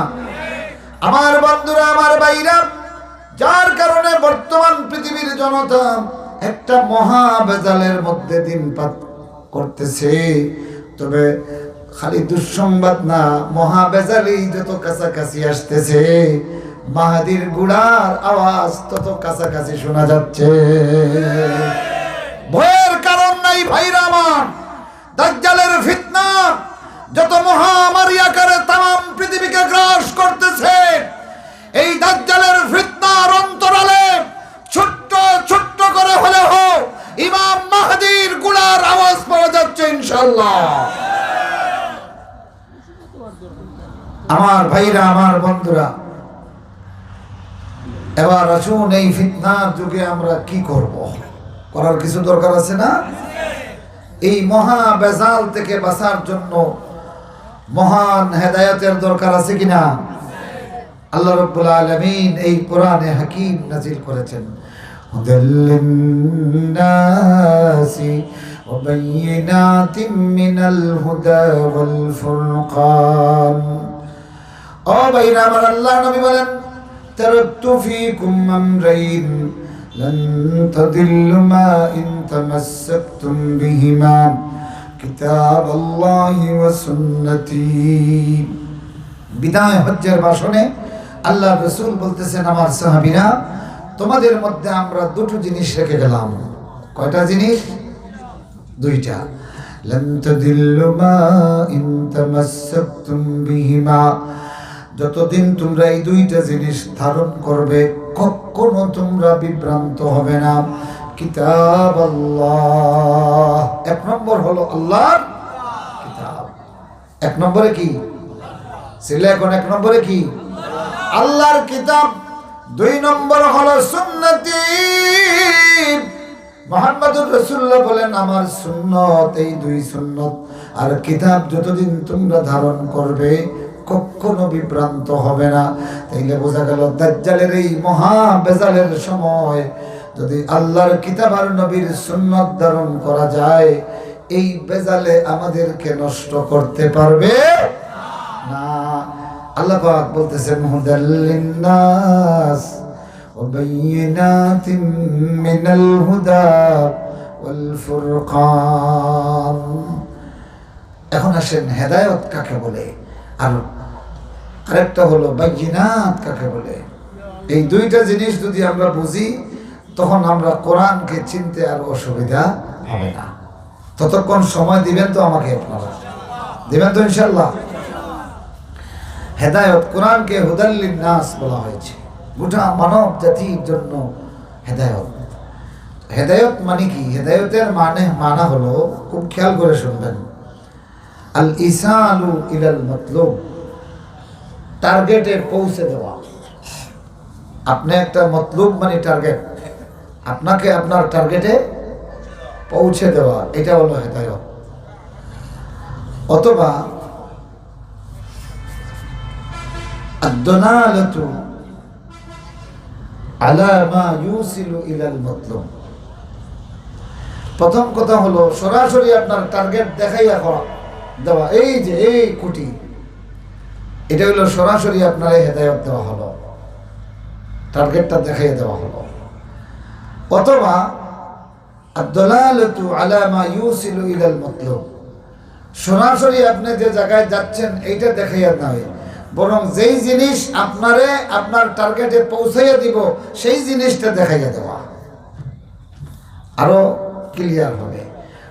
আমার বন্ধুরা, আমার ভাইরা, যার কারণে বর্তমান পৃথিবীর জনতা একটা মহা ভেজালের মধ্যে দিনপাত করতেছে। তবে খালি দুঃসংবাদ না, মহা ভেজালই যত কাছাকাছি আসতেছে, মাহাদির ঘোড়ার আওয়াজ তত কাছাকাছি শোনা যাচ্ছে। ভয়ের কারণ নাই ভাইরা আমার। দাজ্জালের ফিতনা যত মহামারী আকারে তামাম পৃথিবীকে গ্রাস করতেছে, এই দাজ্জালের ফিতনার অন্তরালে ছোট্ট ছোট্ট করে হলেও ইমাম মাহদির ঘোড়ার আওয়াজ পাওয়া যাচ্ছে ইনশাআল্লাহ। আমার ভাইরা, আমার বন্ধুরা, এবার আসুন, এই ফিতনার যুগে আমরা কি করব? করার কিছু দরকার আছে না? এই মহা ভেজাল থেকে বাঁচার জন্য মহান হেদায়েতের দরকার আছে কিনা? আল্লাহ রাব্বুল আলামিন এই কোরআনে হাকিম নাজিল করেছেন, হুদাল লিন্নাসি ওয়া বাইয়িনাতিম মিনাল হুদা ওয়াল ফুরকান। ও ভাইরা আমার, আল্লাহর নবী বলেন, তারাকতু ফিকুম আমরাইন লান তাদিল্লু মা ইন তামাসসাকতুম বিহিমা, কিতাবাল্লাহি ওয়া সুন্নতি। বিদায় হজ্জের ভাষণে আল্লাহর রাসূল বলতেছেন, আমার সাহাবীরা, তোমাদের মধ্যে আমরা দুটো জিনিস রেখে গেলাম। কয়টা জিনিস? দুইটা। লান তাদিল্লু মা ইন তামাসসাকতুম বিহিমা। যতদিন তোমরা এই দুইটা জিনিস ধারণ করবে, কখনো তোমরা বিভ্রান্ত হবে না। কিতাবাল্লাহ, এক নম্বর হলো আল্লাহর কিতাব। এক নম্বরে কি? সিলে এখন এক নম্বরে কি? আল্লাহর কিতাব। দুই নম্বর হলো সুন্নতি। মুহাম্মাদুর রাসূলুল্লাহ বলেন, আমার সুন্নত, এই দুই সুন্নত আর কিতাব যতদিন তোমরা ধারণ করবে, কখনো বিভ্রান্ত হবে না। তাইলে বোঝা গেল, দাজ্জালের এই মহা ভেজালের সময় যদি আল্লাহর কিতাব আর নবীর সুন্নত ধারণ করা যায়, এই ভেজালে আমাদেরকে নষ্ট করতে পারবে না। আল্লাহ পাক বলতেছেন, হুদাল লিন্নাস ওয়া বাইয়িনাতিম মিনাল হুদা ওয়াল ফুরকান। এখন আসেন, হেদায়েত কাকে বলে, আর আরেকটা হলো বাইয়িনাত কাকে বলে। এই দুইটা জিনিস যদি আমরা বুঝি, তখন আমরা কোরআনকে চিনতে আর অসুবিধা হবে না। ততক্ষণ সময় দিবেন তো আমাকে আপনারা? দিবেন তো ইনশাল্লাহ? হেদায়ত, কোরআনকে হুদাল্লিন নাস বলা হয়েছে, গোটা মানব জাতির জন্য হেদায়ত। হেদায়ত মানে কি? হেদায়তের মানে, মানা হলো, খুব খেয়াল করে শুনবেন, আল ইসালু ইলাল মতলুব, টার্গেটে পৌঁছে দেওয়া। আপনি একটা মতলুব মানে টার্গেট, আপনাকে আপনার টার্গেটে পৌঁছে দেওয়া, এটা হলো হেদায়ত। অথবা আদ-দালালাতু আলা মা ইউসিলু ইলাল মতলুব। প্রথম কথা হলো সরাসরি আপনার টার্গেট দেখাইয়া করা, দেওয়া, এই যে এই খুঁটি, এটা হলো সরাসরি আপনারে হেদায়ত দেওয়া হলো, টার্গেটটা দেখাইয়া দেওয়া হলো। অথবা আদ-দালালাতু আলা মা ইউসিলু ইলাল মতলুব, সরাসরি আপনি যে জায়গায় যাচ্ছেন এইটা দেখাইয়া নয়, বরং যেই জিনিস আপনারে আপনার টার্গেটে পৌঁছাইয়া দিব সেই জিনিসটা দেখাইয়া দেওয়া। আরো ক্লিয়ার হবে।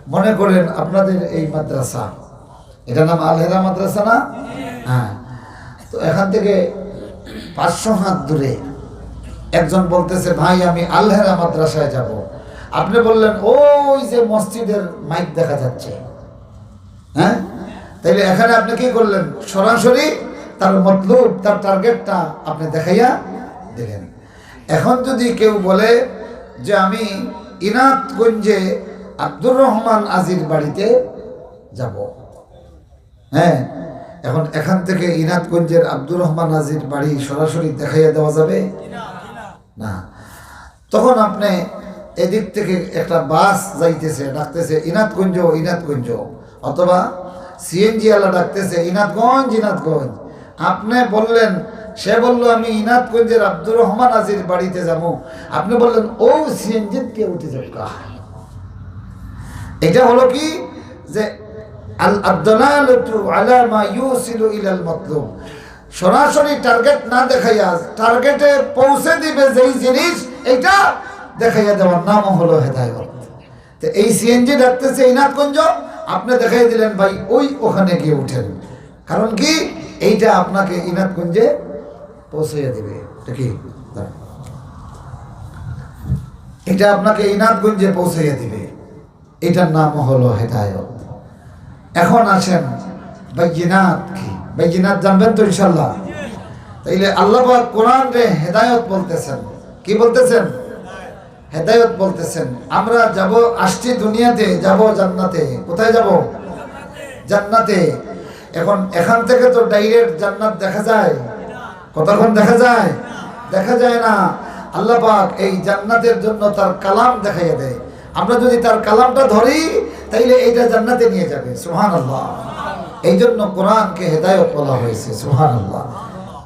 মনে করেন আপনাদের এই মাদ্রাসা, এটা নাম আল হেরা মাদ্রাসা না? হ্যাঁ। তো এখান থেকে পাঁচশো হাত দূরে একজন বলতেছে, "ভাই, আমি আল হেরা মাদ্রাসায় যাব।" আপনি বললেন, "ওই যে মসজিদের মাইক দেখা যাচ্ছে।" হ্যাঁ, তাইলে এখানে আপনি কি করলেন? সরাসরি তার মতলুব, তার টার্গেটটা আপনি দেখাইয়া দিলেন। এখন যদি কেউ বলে যে, "আমি ইনাতগঞ্জে আব্দুর রহমান আজির বাড়িতে যাব", হ্যাঁ, এখন এখান থেকে ইনাতগঞ্জের আব্দুর রহমান আজির বাড়ি সরাসরি দেখাইয়া দেওয়া যাবে? না। তখন আপনি এদিক থেকে একটা বাস যাইতেছে, ডাকতেছে, "ইনাতগঞ্জ, ইনাতগঞ্জ", অথবা সিএনজি আলা ডাকতেছে, "ইনাতগঞ্জ, ইনাতগঞ্জ।" আপনি বললেন, সে বলল, "আমি ইনাতগঞ্জের আব্দুর রহমান আজির বাড়িতে যাব।" আপনি বললেন, "ও সিএনজিত কে উঠি যাবো গা।" এটা হলো কি? যে আল আদ-দালালাতু আলা মা ইউসিলু ইলাল মতলুব, সরাসরি টার্গেট না দেখাইয়া টার্গেটে পৌঁছে দিবে যেই জিনিস, এটা দেখাইয়া দেওয়ার নাম হলো হেদায়ত। তো এই সিএনজি ডাকতেছে ইনাতগঞ্জ, আপনি দেখাই দিলেন, "ভাই, ওই ওখানে গিয়ে উঠেন।" কারণ কি? এইটা আপনাকে ইনাতগঞ্জে পৌঁছাইয়া দিবে। এটা কি? এটা আপনাকে ইনাতগঞ্জে পৌঁছাইয়া দিবে। এটার নাম হলো হেদায়ত। এখন আসেন, বাইয়িনাত কি? বাইয়িনাত জানবেন তো ইনশাল্লাহ? তাইলে আল্লাহ পাক কোরআনরে হেদায়ত বলতেছেন। কি বলতেছেন? হেদায়ত বলতেছেন। আমরা যাব, আসছি দুনিয়াতে, যাব জান্নাতে। কোথায় যাব? জান্নাতে। এখন এখান থেকে তো ডাইরেক্ট জান্নাত দেখা যায়? কতক্ষণ দেখা যায়? দেখা যায় না। আল্লাহ পাক এই জান্নাতের জন্য তার কালাম দেখাইয়া দেয়। আমরা যদি তার কালামটা ধরি, তাইলে এইটা জান্নাতে নিয়ে যাবে। সুবহানাল্লাহ। এই জন্য কোরআনকে হেদায়ত বলা হয়েছে। সুবহানাল্লাহ।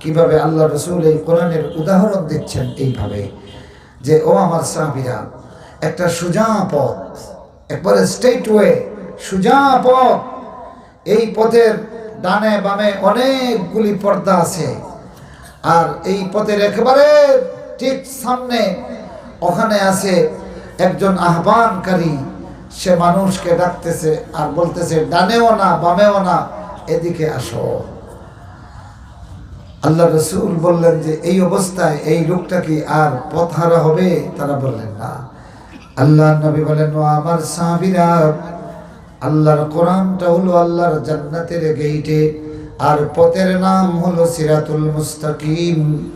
কিভাবে আল্লাহ রসুল এই কোরআনের উদাহরণ দিচ্ছেন এইভাবে যে, ও আমার সাহাবীরা, একটা সোজা পথ, একবারে স্ট্রেট ওয়ে, সোজা পথ। এই পথের ডানে বামে অনেকগুলি পর্দা আছে, আর এই পথের একেবারে ঠিক সামনে ওখানে আছে একজন আহ্বানকারী, সে মানুষকে ডাকতেছে আর বলতেছে, "ডানেও না, বামেও না, এদিকে আসো।" আল্লাহ রসুল বললেন যে, "এই অবস্থায় এই লোকটা কি আর পথহারা হবে?" তারা বললেন, "না।" আল্লাহর নবী বলেন, "ও আমার সাহাবীরা, আল্লাহর কোরআনটা হলো আল্লাহর জান্নাতের গেইটে, আর পথের নাম হলো সিরাতুল মুস্তাকিম,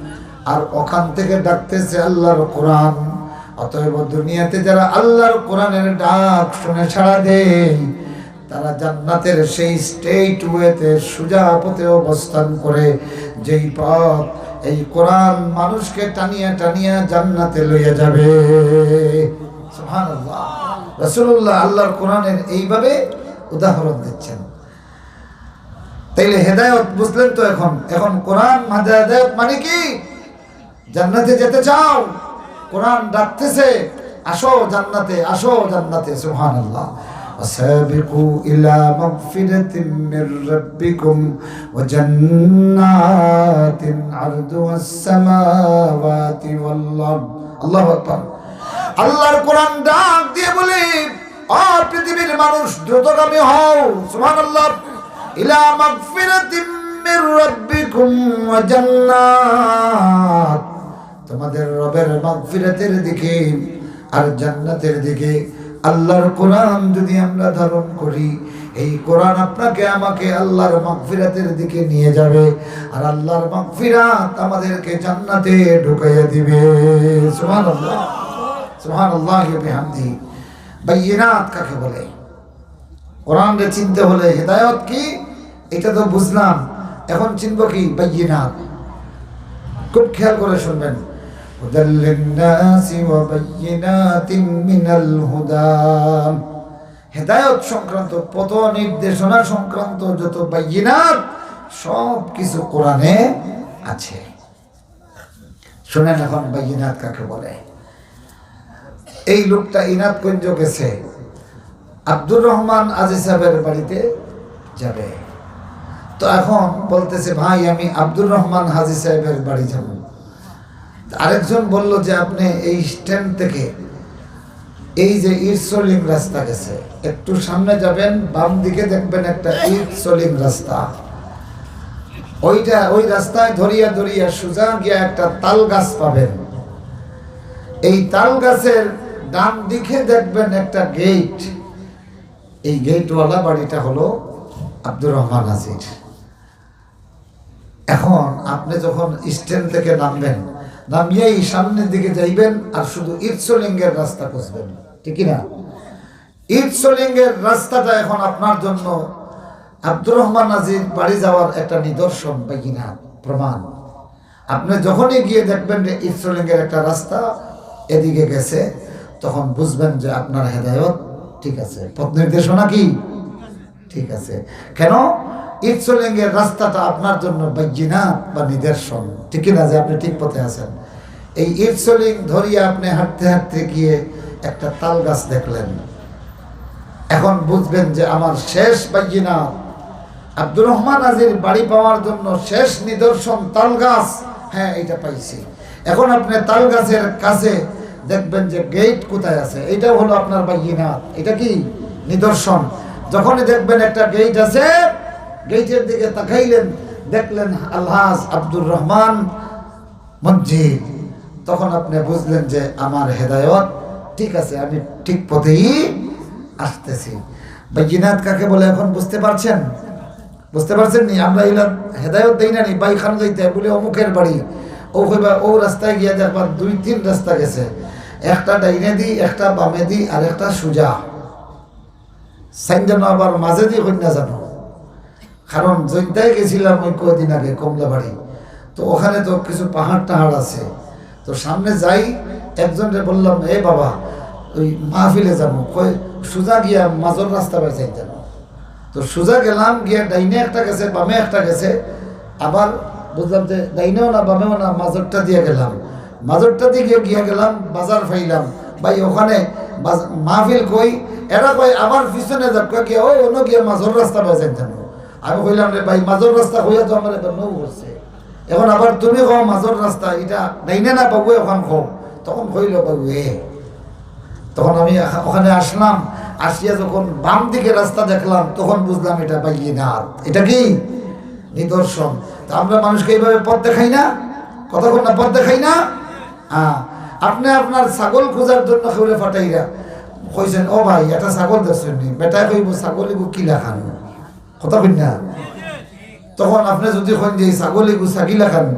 আর ওখান থেকে ডাকতেছে আল্লাহর কোরআন। অতএব দুনিয়াতে যারা আল্লাহর কোরআনের ডাক শুনে সাড়া দেয়, তারা জান্নাতের সেই স্ট্রেট ওয়েতে, সোজা পথে অবস্থান করে, যেই পথ এই কোরআন মানুষকে টানিয়া টানিয়া জান্নাতে লইয়া যাবে।" সুবহানাল্লাহ। রাসূলুল্লাহ আল্লাহর কোরআনের এইভাবে উদাহরণ দিচ্ছেন। তাইলে হেদায়েত বুঝলেন তো এখন? এখন কোরআন হেদায়েত মানে কি? জান্নাতে যেতে চাও? কোরআন ডাকতেছে, "আসো জান্নাতে, আসো জান্নাতে।" সুবহানাল্লাহ। وسابقوا إلى مغفرة من ربكم وجنات عرضها السماوات والأرض. আল্লাহু আকবার। আল্লাহর কোরআন ডাক দিয়ে বলে, "ও পৃথিবীর মানুষ, দ্রুতগামী হও।" সুবহানাল্লাহ। "ইলা মাগফিরাতিম মির রাব্বিকুম ওয়া জান্নাত।" তোমাদের রবের মাগফিরাতের দিকে আর জান্নাতের দিকে। আল্লাহর কোরআন যদি আমরা ধারণ করি, এই কোরআন আপনাকে আমাকে আল্লাহর মাগফিরাতের দিকে নিয়ে যাবে, আর আল্লাহর মাগফিরাত আমাদেরকে জান্নাতে ঢুকাইয়া দিবে। সুবহানাল্লাহ, সুবহানাল্লাহি ওয়া বিহামদিহি। বাইয়িনাত কাকে বলে? কোরআনরে চিনতে হলে হেদায়েত কি, এটা তো বুঝলাম, এখন চিনব কি? বাইয়িনাত। খুব খেয়াল করে শুনবেন, হুদাল লিন্নাসি ওয়া বাইয়িনাতিম মিনাল হুদা। হেদায়েত সংক্রান্ত, পথ নির্দেশনা সংক্রান্ত যত বাইয়িনাত, সব কিছু কোরআনে আছে। শুনেন এখন বাইয়িনাত কাকে বলে। এই লোকটা ইনাথগঞ্জ গেছে, আব্দুর রহমান আজি সাহেবের বাড়িতে যাবে। তো এখন বলতেছে, "ভাই, আমি আব্দুর রহমান হাজি সাহেবের বাড়ি যাব।" তো আরেকজন বলল যে, "আপনি এই স্ট্যান্ড থেকে এই যে ইরসলিং রাস্তা গেছে, একটু সামনে যাবেন, বাম দিকে দেখবেন একটা ইরসলিং রাস্তা, ওইটা, ওই রাস্তায় ধরিয়া ধরিয়া সোজা গিয়া একটা তাল গাছ পাবেন। এই তাল গাছের ডান দিকে দেখবেন একটা গেট, এই গেটওয়ালা বাড়িটা হলো আব্দুর রহমান আজির।" এখন আপনি যখন স্ট্যান্ড থেকে নামবেন, নামিয়েই সামনের দিকে যাইবেন আর শুধু ইরসলিংয়ের রাস্তা খুঁজবেন, ঠিক কি না? ইরসলিংয়ের রাস্তাটা এখন আপনার জন্য আব্দুর রহমান আজির বাড়ি যাওয়ার একটা নিদর্শন, বাইয়িনাত, প্রমাণ। আপনি যখনই গিয়ে দেখবেন যে ইরসলিংয়ের একটা রাস্তা এদিকে গেছে, তখন বুঝবেন যে আপনার হেদায়েত ঠিক আছে, পথ নির্দেশনা কি ঠিক আছে। কেন? ইরসলিংয়ের রাস্তাটা আপনার জন্য বাইয়িনাত বা নিদর্শন, ঠিক কি না, যে আপনি ঠিক পথে আছেন। এই ইরসলিং ধরিয়া আপনি হাঁটতে হাঁটতে গিয়ে একটা তাল গাছ দেখলেন, এখন বুঝবেন যে আমার শেষ বাইয়িনাত, আব্দুর রহমান আজির বাড়ি পাওয়ার জন্য শেষ নিদর্শন তাল গাছ। হ্যাঁ, এটা পাইছি। এখন আপনি তাল গাছের কাছে দেখবেন যে গেট কোথায় আছে, এটাও হলো আপনার বাইয়িনাত। এটা কি? নিদর্শন। যখনই দেখবেন একটা গেট আছে, গেটের দিকে তাকাইলেন, দেখলেন আলহাজ আব্দুর রহমান মঞ্জিল, তখন আপনি বুঝলেন যে আমার হেদায়েত ঠিক আছে, আমি ঠিক পথেই আসতেছি। বাইয়িনাত কাকে বলে এখন বুঝতে পারছেন? বুঝতে পারছেন নি? আমরা ইলা হেদায়েত দেই না নি, ভাই খান যাইতে বলে অমুকের বাড়ি, ও কইবা ও রাস্তায় গিয়া দেখবা দুই তিন রাস্তা গেছে, একটা ডাইনে দি, একটা বামে দি, আর একটা সুজা। সাইন জানো আবার মাঝে দি কইন না জানো, কারণ জৈন্তায় গেছিলাম ওই কদিন আগে কমলাবাড়ি, তো ওখানে তো কিছু পাহাড় টাহাড় আছে। তো সামনে যাই, একজনরে বললাম, "এ বাবা, ওই মাহফিলে যাবো।" কয়, "সুজা গিয়া মাজর রাস্তা বায় যাইন যাবো।" তো সুজা গেলাম, গিয়া ডাইনে একটা গেছে, বামে একটা গেছে, আবার বুঝলাম যে ডাইনেও না, বামেও না, মাজরটা দিয়া গেলাম। মাজরটা দিয়ে গিয়া, গিয়া গেলাম, বাজার পাইলাম। ভাই, ওখানে বাজ-, মাহফিল কই? এরা কয়, "আবার পিছনে যাক," কয়, "গিয়া, ও, অন্য গিয়া মাজর রাস্তা বায় যাইন যাবো।" আমি কইলাম, "রে ভাই, মাজর রাস্তা কইয়া তো আমার এবার নৌ করছে। এখন আবার তুমি কও মাজর রাস্তা, এটা ডাইনে না বাউয়ে ওখান কও।" তখন কইল, "বাউয়ে।" তখন আমি এখা-, ওখানে আসলাম, আসিয়া যখন বাম দিকে রাস্তা দেখলাম, তখন বুঝলাম এটা বাইয়িনাত। এটা কি? নিদর্শন। তা আমরা মানুষকে এইভাবে পথ দেখাই না? কথা বল না, পথ দেখাই না? হ্যাঁ। আপনি আপনার ছাগল খোঁজার জন্য কেউরে ফাটাইরা কইছেন, "ও ভাই, এটা ছাগল দেখছেন নি?" বেটায় কইব, "ছাগল এগু কিলা খান?" কথা কইন না? তখন আপনি যদি কইন যে, "এই ছাগল এগু ছাগিলা খান",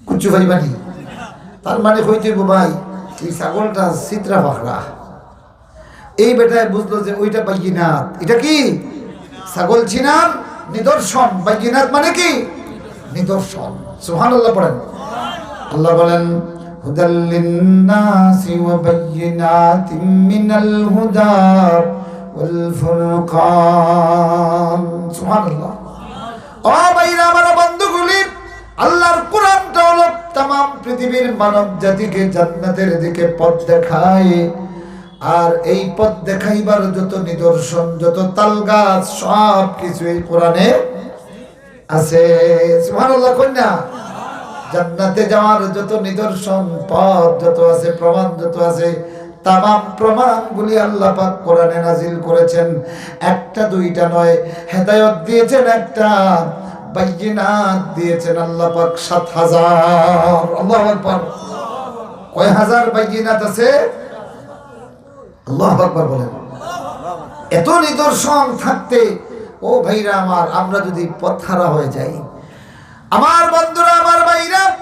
কুচ্ছু পাইবা নি? তার মানে কইতে অইবো, "ভাই, এই ছাগলটা চিত্রা ফাকরা।" এই বেটায় বুঝলো যে ওইটা বাইয়িনাত। এটা কি? ছাগল চিনার নিদর্শন। বাইয়িনাত মানে কি? নিদর্শন। সুবহানাল্লাহ পড়েন। আল্লাহ বলেন, "হুদাল লিন্নাসি ওয়া বাইয়িনাতিম মিনাল হুদা ওয়াল ফুরকান।" সুবহানাল্লাহ। ও ভাইরা আমার, বন্ধুগুলি, আল্লাহর কোরআনটা হলো তামাম পৃথিবীর মানব জাতিকে জান্নাতের দিকে পথ দেখায়। আর এই পথ দেখাইবার যত নিদর্শন, যত তালগাছ, সব কিছু এই কোরআনে আছে। সুবহানাল্লাহ কইন না? জান্নাতে যাওয়ার যত নিদর্শন, পথ যত আছে, প্রমাণ যত আছে, তামাম প্রমাণগুলি আল্লাহ পাক কোরআনে নাজিল করেছেন। একটা দুইটা নয়, হেদায়ত দিয়েছেন একটা, বাইয়িনাত দিয়েছেন আল্লাহ পাক সাত হাজার। আল্লাহু আকবার। কয় হাজার বাইয়িনাত আছে? আল্লাহু আকবার বলেন। এত নিদর্শন থাকতে, ও ভাইরা আমার, আমরা যদি পথহারা হয়ে যাই, আমার বন্ধুরা, আমার ভাইরা,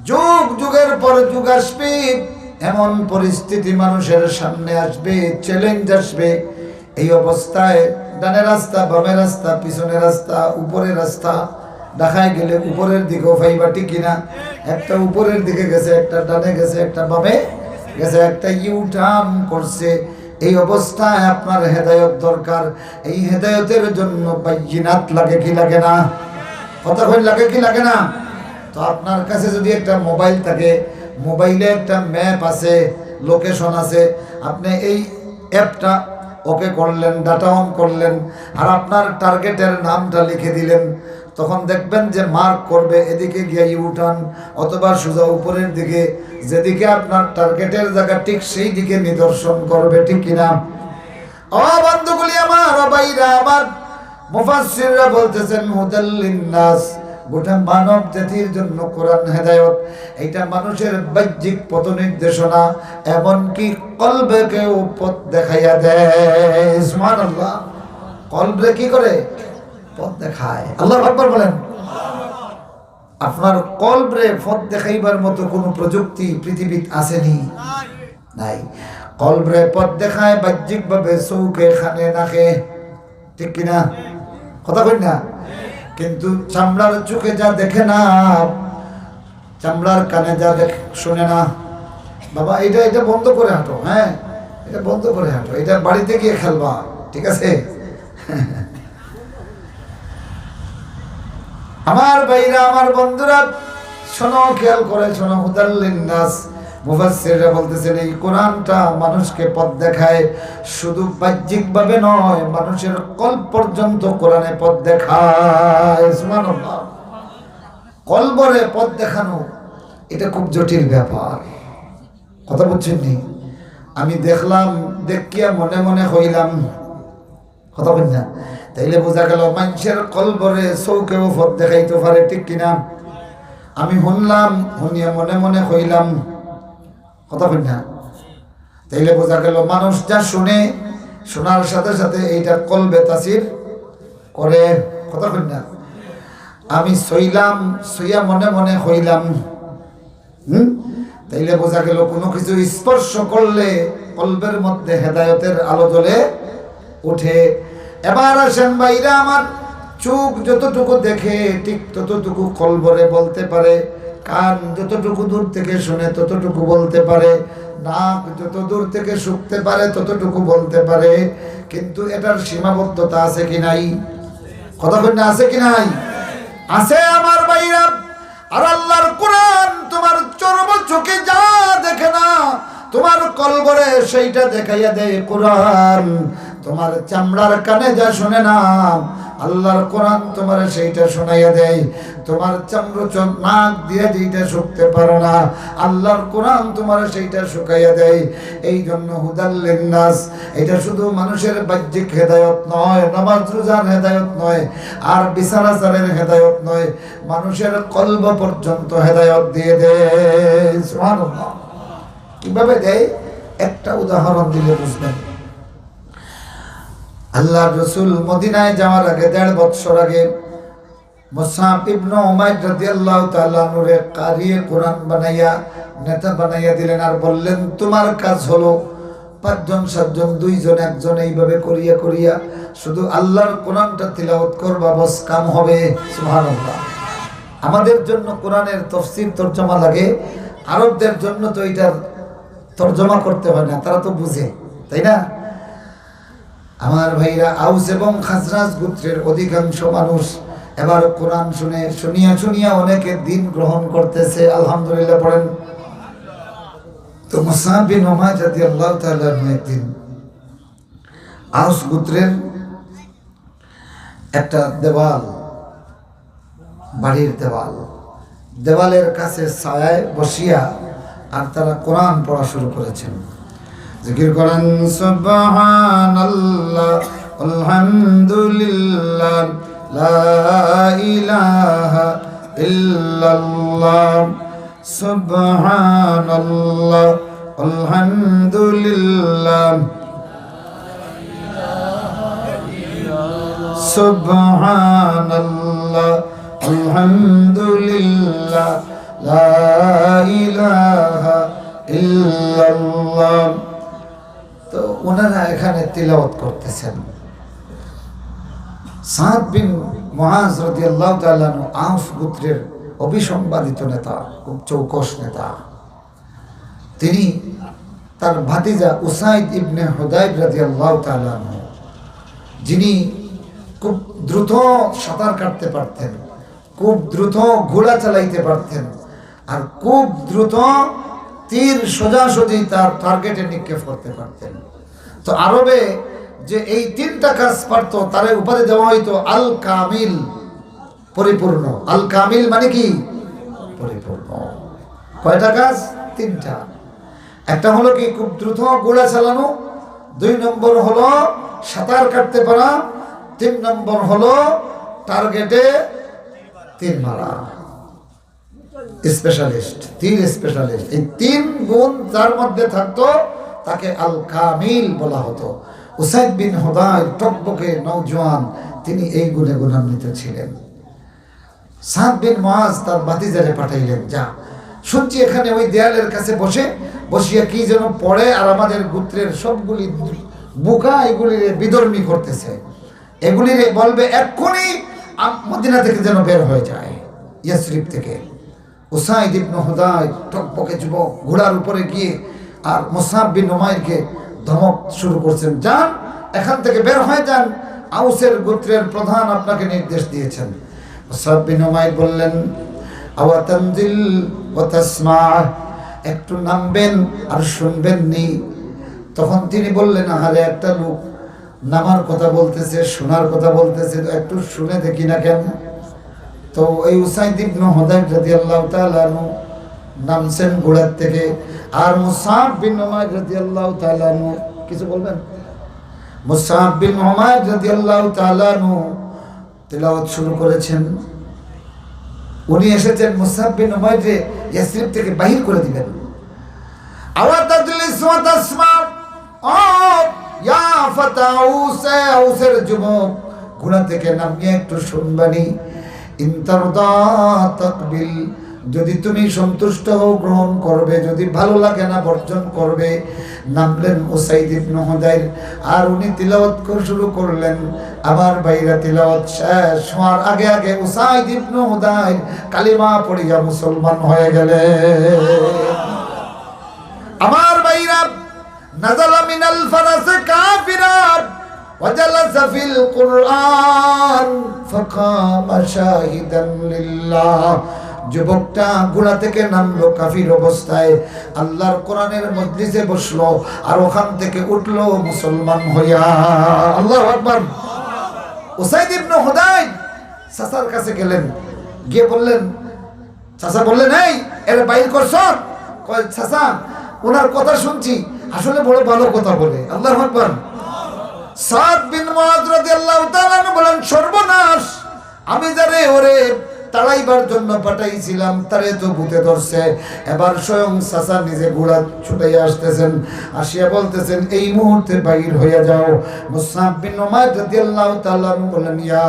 যুগ যুগের পর যুগ আসবে, এমন পরিস্থিতি মানুষের সামনে আসবে, চ্যালেঞ্জ আসবে। এই অবস্থায় ডানে রাস্তা, বামে রাস্তা, পিছনে রাস্তা, উপরে রাস্তা, ঢাকায় গেলে উপরের দিকেও পাইবা, ঠিক কিনা? একটা উপরের দিকে গেছে, একটা ডানে গেছে, একটা বামে গেছে, একটা ইউ টার্ন করছে। এই অবস্থায় আপনার হেদায়ত দরকার। এই হেদায়তের জন্য বাইয়িনাত লাগে কি লাগে না? কথা কইন, লাগে কি লাগে না? তো আপনার কাছে যদি একটা মোবাইল থাকে, মোবাইলে একটা ম্যাপ আছে, লোকেশন আছে, আপনি এই অ্যাপটা ওকে করলেন, ডাটা অন করলেন, আর আপনার টার্গেটের নামটা লিখে দিলেন, তখন দেখবেন যে মার্ক করবে এদিকে গিয়া ইউটার্ন, অথবা সোজা উপরের দিকে, যেদিকে আপনার টার্গেটের জায়গা ঠিক সেই দিকে নিদর্শন করবে, ঠিক কিনা? ও বন্ধুগুলি আমার, ও ভাইরা আমার, মুফাসসিররা বলতেছেন হুদাল লিন্নাস, গোটা মানব জাতির জন্য কোরআন হেদায়ত। এটা মানুষের বাহ্যিক পথ নির্দেশনা, এমনকি কলবকেও পথ দেখাইয়া দেয়। সুবহানাল্লাহ। কলবরে কি করে? পথ দেখায়। আল্লাহু আকবার বলেন। আপনার কলবরে পথ দেখাইবার মতো কোনো প্রযুক্তি পৃথিবীত আসেনি? নাই। কলবরে পথ দেখায় বাহ্যিকভাবে চৌখে, কানে, নাকে, ঠিক কিনা? কথা কইন না? কিন্তু চামড়ার চোখে যা দেখে না, চামড়ার কানে যা দেখ, শুনে না, বাবা, এটা, এটা বন্ধ করে হাঁটো, হ্যাঁ, এটা বন্ধ করে হাঁটো, এটা বাড়িতে গিয়ে খেলবা, ঠিক আছে? আমার ভাইরা, আমার বন্ধুরা, শোনো, খেয়াল করে শোনো, হুদাল লিন্নাস। মুফাসসিররা বলতেছেন, এই কোরআনটা মানুষকে পথ দেখায়, শুধু বাহ্যিকভাবে নয়, মানুষের কলব পর্যন্ত কোরআনে পথ দেখায়। সুবহানাল্লাহ। কলবরে পথ দেখানো, এটা খুব জটিল ব্যাপার। কথা বুঝছেন নি? আমি দেখলাম, দেখিয়া মনে মনে কইলাম, কথা বল না। তাইলে বোঝা গেল, মানুষের কলবরে চৌখেও পথ দেখাইতে পারে, ঠিক কিনা? আমি শুনলাম, শুনিয়া মনে মনে কইলাম, কথা কইন না। তাইলে বোঝা গেল, মানুষ যা শুনে, শোনার সাথে সাথে এইটা কলবে তাসির করে, কথা কইন না। আমি ছইলাম, ছইয়া মনে মনে কইলাম, হুম? তাইলে বোঝা গেল, কোনো কিছু স্পর্শ করলে কলবের মধ্যে হেদায়তের আলো জ্বলে উঠে। এবার আসেন ভাইরা আমার, চোখ যতটুকু দেখে ঠিক ততটুকু কলবরে বলতে পারে, কান যতটুকু দূর থেকে শুনে ততটুকু বলতে পারে, নাক যত দূর থেকে শুঁকতে পারে ততটুকু বলতে পারে, কিন্তু এটার সীমাবদ্ধতা আছে কি নাই? কথা কইন না, আছে কি নাই? আছে আমার ভাইরা। আর আল্লাহর কোরআন তোমার চর্ম চোখে যা দেখে না, তোমার কলবরে সেইটা দেখাইয়া দেয় কোরআন। তোমার চামড়ার কানে যা শুনে না, আল্লাহর কোরআন তোমার সেইটা শোনাইয়া দেয়। তোমার চামড়া চোখ, নাক দিয়ে যেটা শুঁকতে পারো না, আল্লাহর কোরআন তোমার সেইটা শুকাইয়া দেয়। এই জন্য হুদাল লিন্নাস, এটা শুধু মানুষের বাহ্যিক হেদায়ত নয়, নামাজ রোজার হেদায়ত নয়, আর বিচার আচারের হেদায়ত নয়, মানুষের কলব পর্যন্ত হেদায়ত দিয়ে দেয়। সুবহানাল্লাহ। কিভাবে দেয়? একটা উদাহরণ দিলে বুঝবেন। আল্লাহর রসুল মদিনায় যাওয়ার আগে, দেড় বছর আগে, মুসআব ইবনে উমাইর রাদিয়াল্লাহু তাআলা আনহুরে কারিয়ে কোরআন বানাইয়া, নেতা বানাইয়া দিলেন আর বললেন, "তোমার কাজ হলো পাঁচজন, সাতজন, দুইজন, একজন, এইভাবে করিয়া করিয়া শুধু আল্লাহর কোরআনটা তিলাওয়াত করবা, বস কাম হবে।" সুবহানাল্লাহ। আমাদের জন্য কোরআনের তফসির তর্জমা লাগে, আরবদের জন্য তো এটার তর্জমা করতে হয় না, তারা তো বুঝে, তাই না? আমার ভাইরা, আউস এবং খাজরাজ গোত্রের অধিকাংশ মানুষ এবার কোরআন শুনে, শুনিয়া শুনিয়া অনেকে দ্বীন গ্রহণ করতেছে। আলহামদুলিল্লাহ পড়েন। তো মুসআব বিন উমাইর রাদিয়াল্লাহু তাআলা আনহু একদিন আউস গোত্রের একটা দেওয়াল, বাড়ির দেওয়াল, দেওয়ালের কাছে ছায়ায় বসিয়া আর তারা কোরআন পড়া শুরু করেছেন। জিকির করেন, সুবহানাল্লাহ, আলহামদুলিল্লাহ, লা ইলাহা ইল্লাল্লাহ, সুবহানাল্লাহ, আলহামদুলিল্লাহ, সুবহানাল্লাহ, আলহামদুলিল্লাহ, লা ইলাহা ইল্লাল্লাহ। তো ওনারা এখানে তিলাওয়াত করতেছেন। সাদ বিন মুআজ রাদিয়াল্লাহু তাআলা আনহু আউস গোত্রের অবিসংবাদিত নেতা, খুব চৌকস নেতা। তিনি তার ভাতিজা উসাইদ ইবনে হুদাইর রাদিয়াল্লাহু তাআলা আনহু, যিনি খুব দ্রুত সাঁতার কাটতে পারতেন, খুব দ্রুত ঘোড়া চালাইতে পারতেন, আর খুব দ্রুত তীর সোজাসুজি তার টার্গেটে নিক্ষেপ করতে পারতেন। তো আরবে যে এই তিনটা কাজ পারত, তারে উপাধি দেওয়া হইতো আল কামিল, পরিপূর্ণ। আল কামিল মানে কি? পরিপূর্ণ। কয়টা কাজ? তিনটা। একটা হলো কি, খুব দ্রুত ঘোড়া চালানো, দুই নম্বর হলো সাঁতার কাটতে পারা, তিন নম্বর হলো টার্গেটে তীর মারা। স্পেশালিস্ট, তীর স্পেশালিস্ট। এই তিন গুণ যার মধ্যে থাকতো, তাকে আল কামিল বলা হতো। উসাইদ বিন হুদাইর টকবকে নওজোয়ান, তিনি এই গুণে গুণান্বিত ছিলেন। সাদ বিন মুআজ তার ভাতিজারে পাঠাইলেন, "যা, শুনছি এখানে ওই দেয়ালের কাছে বসে, বসিয়া কি যেন পড়ে, আর আমাদের গোত্রের সবগুলি বুকা এগুলিরে বিধর্মী করতেছে। এগুলিরে বলবে এক্ষুনি আম-, মদিনা থেকে যেন বের হয়ে যায়, ইয়াসরিব থেকে।" উসাইদ ইবনে হুদাইর টকবকে যুবক ঘোড়ার উপরে গিয়ে আর মুসআব বিন উমাইরকে ধমক শুরু করছেন, "যান, এখান থেকে বের হয়ে যান, আউসের গোত্রের প্রধান আপনাকে নির্দেশ দিয়েছেন।" মুসআব বিন উমাইর বললেন, "আওয়া তানজিল ওয়া তাসমা, একটু নামবেন আর শুনবেন নি।" তখন তিনি বললেন, "আহারে, একটা লোক নামার কথা বলতেছে, শোনার কথা বলতেছে, তো একটু শুনে দেখি না কেন?" তো এই উসাইদ ইবনে হুদাইর রাদিয়াল্লাহু তাআলা আনহু নামছেন ঘোড়ার থেকে, আর মুসআব বিন উমাইর রাদিয়াল্লাহু তাআলা আনহু কিছু বলবেন? মুসআব বিন উমাইর রাদিয়াল্লাহু তাআলা আনহু তিলাওয়াত শুরু করেছেন। উনি এসেছেন মুসআব বিন উমাইররে ইয়াসরিব থেকে বাহির করে দিবেন। আওয়া তাজলিস ওয়া তাসমা, ও ইয়া ফাতা আউস, এ আউসের যুবক, ঘোড়া থেকে নামিয়ে একটু শুনবানি। ইন তারদা তাকবিল, যদি তুমি সন্তুষ্ট হও গ্রহণ করবে, যদি ভালো লাগে না বর্জন করবে। নামলেন উসাইদ ইবনে হুদাইর, আর উনি তিলাওয়াত কর-, শুরু করলেন। আমার ভাইরা, তিলাওয়াত শেষ হওয়ার আগে আগে উসাইদ ইবনে হুদাইর কালিমা পড়িয়া মুসলমান হয়ে গেলেন। আমার ভাইরা, নাজালা মিনাল ফারাসে কাফিরা ওয়া জালাসা ফিল কুরআন ফাকামা শাহিদান লিল্লাহ। যুবকটা ঘোড়া থেকে নামলো কাফির অবস্থায়, আল্লাহর কোরআনের মজলিসে বসলো, আর ওখান থেকে উঠলো মুসলমান হইয়া। আল্লাহু আকবার। উসাইদ ইবনে হুদাইর চাচার কাছে গেলেন, গিয়ে বললেন, চাচা বললেন, "এই, এরে বাইর করছস?" কয়, "চাচা, ওনার কথা শুনছি, আসলে বড় ভালো কথা বলে।" আল্লাহু আকবার। সাদ বিন মুআজ রাদিয়াল্লাহু তাআলা আনহু বলেন, "সর্বনাশ, আমি যারে ওরে তাড়াইবার জন্য পাঠাইছিলাম, তারে তো ভূতে ধরছে। এবার স্বয়ং চাচা নিজে ঘোড়া ছুটাইয়া আসতেছেন, আসিয়া বলতেছেন, 'এই মুহূর্তে বাইর হইয়া যাও।'" মুসআব বিন উমাইর রাদিয়াল্লাহু তাআলা আনহু বলেন, "ইয়া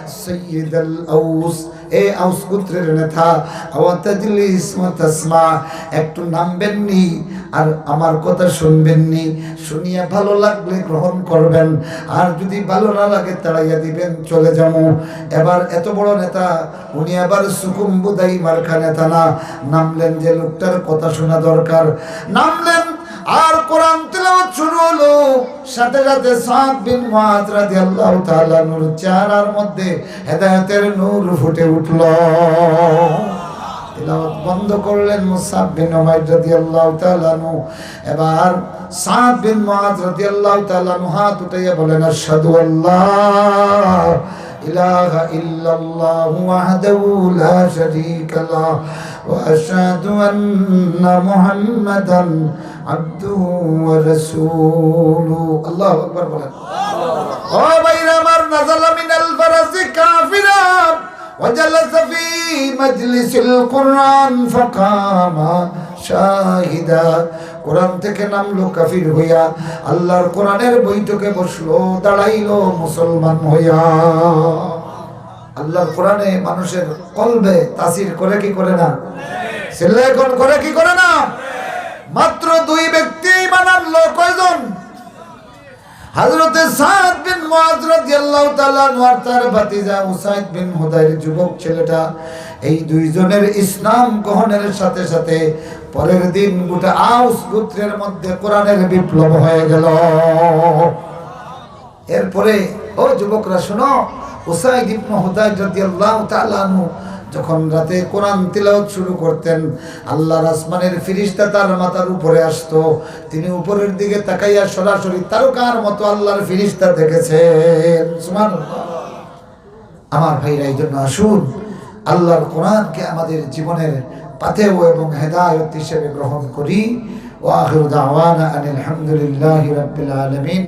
সাইয়্যিদাল আউস, এ আউস গোত্রের নেতা, আওয়া তাজলিস ওয়া তাসমা, একটু নামবেন নি আর আমার কথা শুনবেন নি, শুনিয়া ভালো লাগলে গ্রহণ করবেন, আর যদি ভালো না লাগে তাড়াইয়া দিবেন, চলে যাবো।" এবার এত বড় নেতা, উনি আবার সুকুম্বুদাই মার্কা নেতা না, নামলেন যে লোকটার কথা শোনা দরকার, নামলেন আর কোরআন তিলাওয়াত শুরু হলো। সাথে সাথে সাদ বিন মুআজ রাদিয়াল্লাহু তাআলা আনহুর চেহারার মধ্যে হেদায়েতের নূর ফুটে উঠল। তেলাওয়াত বন্ধ করলেন মুসআব বিন উমাইর রাদিয়াল্লাহু তাআলা আনহু। এবার সাদ বিন মুআজ রাদিয়াল্লাহু তাআলা আনহু হাত উঠাইয়া বলেন, আশহাদু আল্লা ইলাহা ইল্লাল্লাহু ওয়াহদাহু লা শারীকা লাহ ওয়া আশহাদু আন্না মুহাম্মাদান আবদুহু ওয়া রাসূলুহু। আল্লাহু আকবার বলেন। ও ভাইরা আমার, নাযালা মিনাল ফারাসি কাফিরা ওয়া জালাসা ফি মাজলিসিল কুরআন ফাকামা শাহিদা। কোরআন থেকে নামলো কাফির হইয়া, আল্লাহর কোরআনের বৈঠকে বসলো, দাঁড়াইলো মুসলমান হইয়া। আল্লাহর কোরআনে মানুষের কলবে তাসির করে কি করে না? চিল্লায় কউন, করে কি করে না? মাত্র দুই ব্যক্তি ঈমান আনলো, কয়জন? হযরতে সাদ বিন মুআজ রাদিয়াল্লাহু তাআলা আনহু আর তার ভাতিজা উসাইদ বিন হুদাইর, যুবক ছেলেটা। এই দুইজনের ইসলাম গ্রহণের সাথে সাথে পরের দিন গোটা আউস গোত্রের মধ্যে কোরআনের বিপ্লব হয়ে গেল। এরপরে, ও যুবকরা, শোনো, উসাইদ ইবনে হুদাইর রাদিয়াল্লাহু তাআলা আনহু যখন রাতে কোরআন তিলাওয়াত শুরু করতেন, আল্লাহর আসমানের ফিরিস্তা তার মাথার উপরে আসতো, তিনি উপরের দিকে তাকাইয়া সরাসরি তারকার মতো আল্লাহর ফিরিস্তা দেখেছেন। সুবহানাল্লাহ। আমার ভাইরা, এই জন্য আসুন, আল্লাহর কোরআনকে আমাদের জীবনের পাথেয় এবং হেদায়েত হিসেবে গ্রহণ করি। ওয়া আখিরু দাওয়ানা আনিল হামদুলিল্লাহি রাব্বিল আলামিন।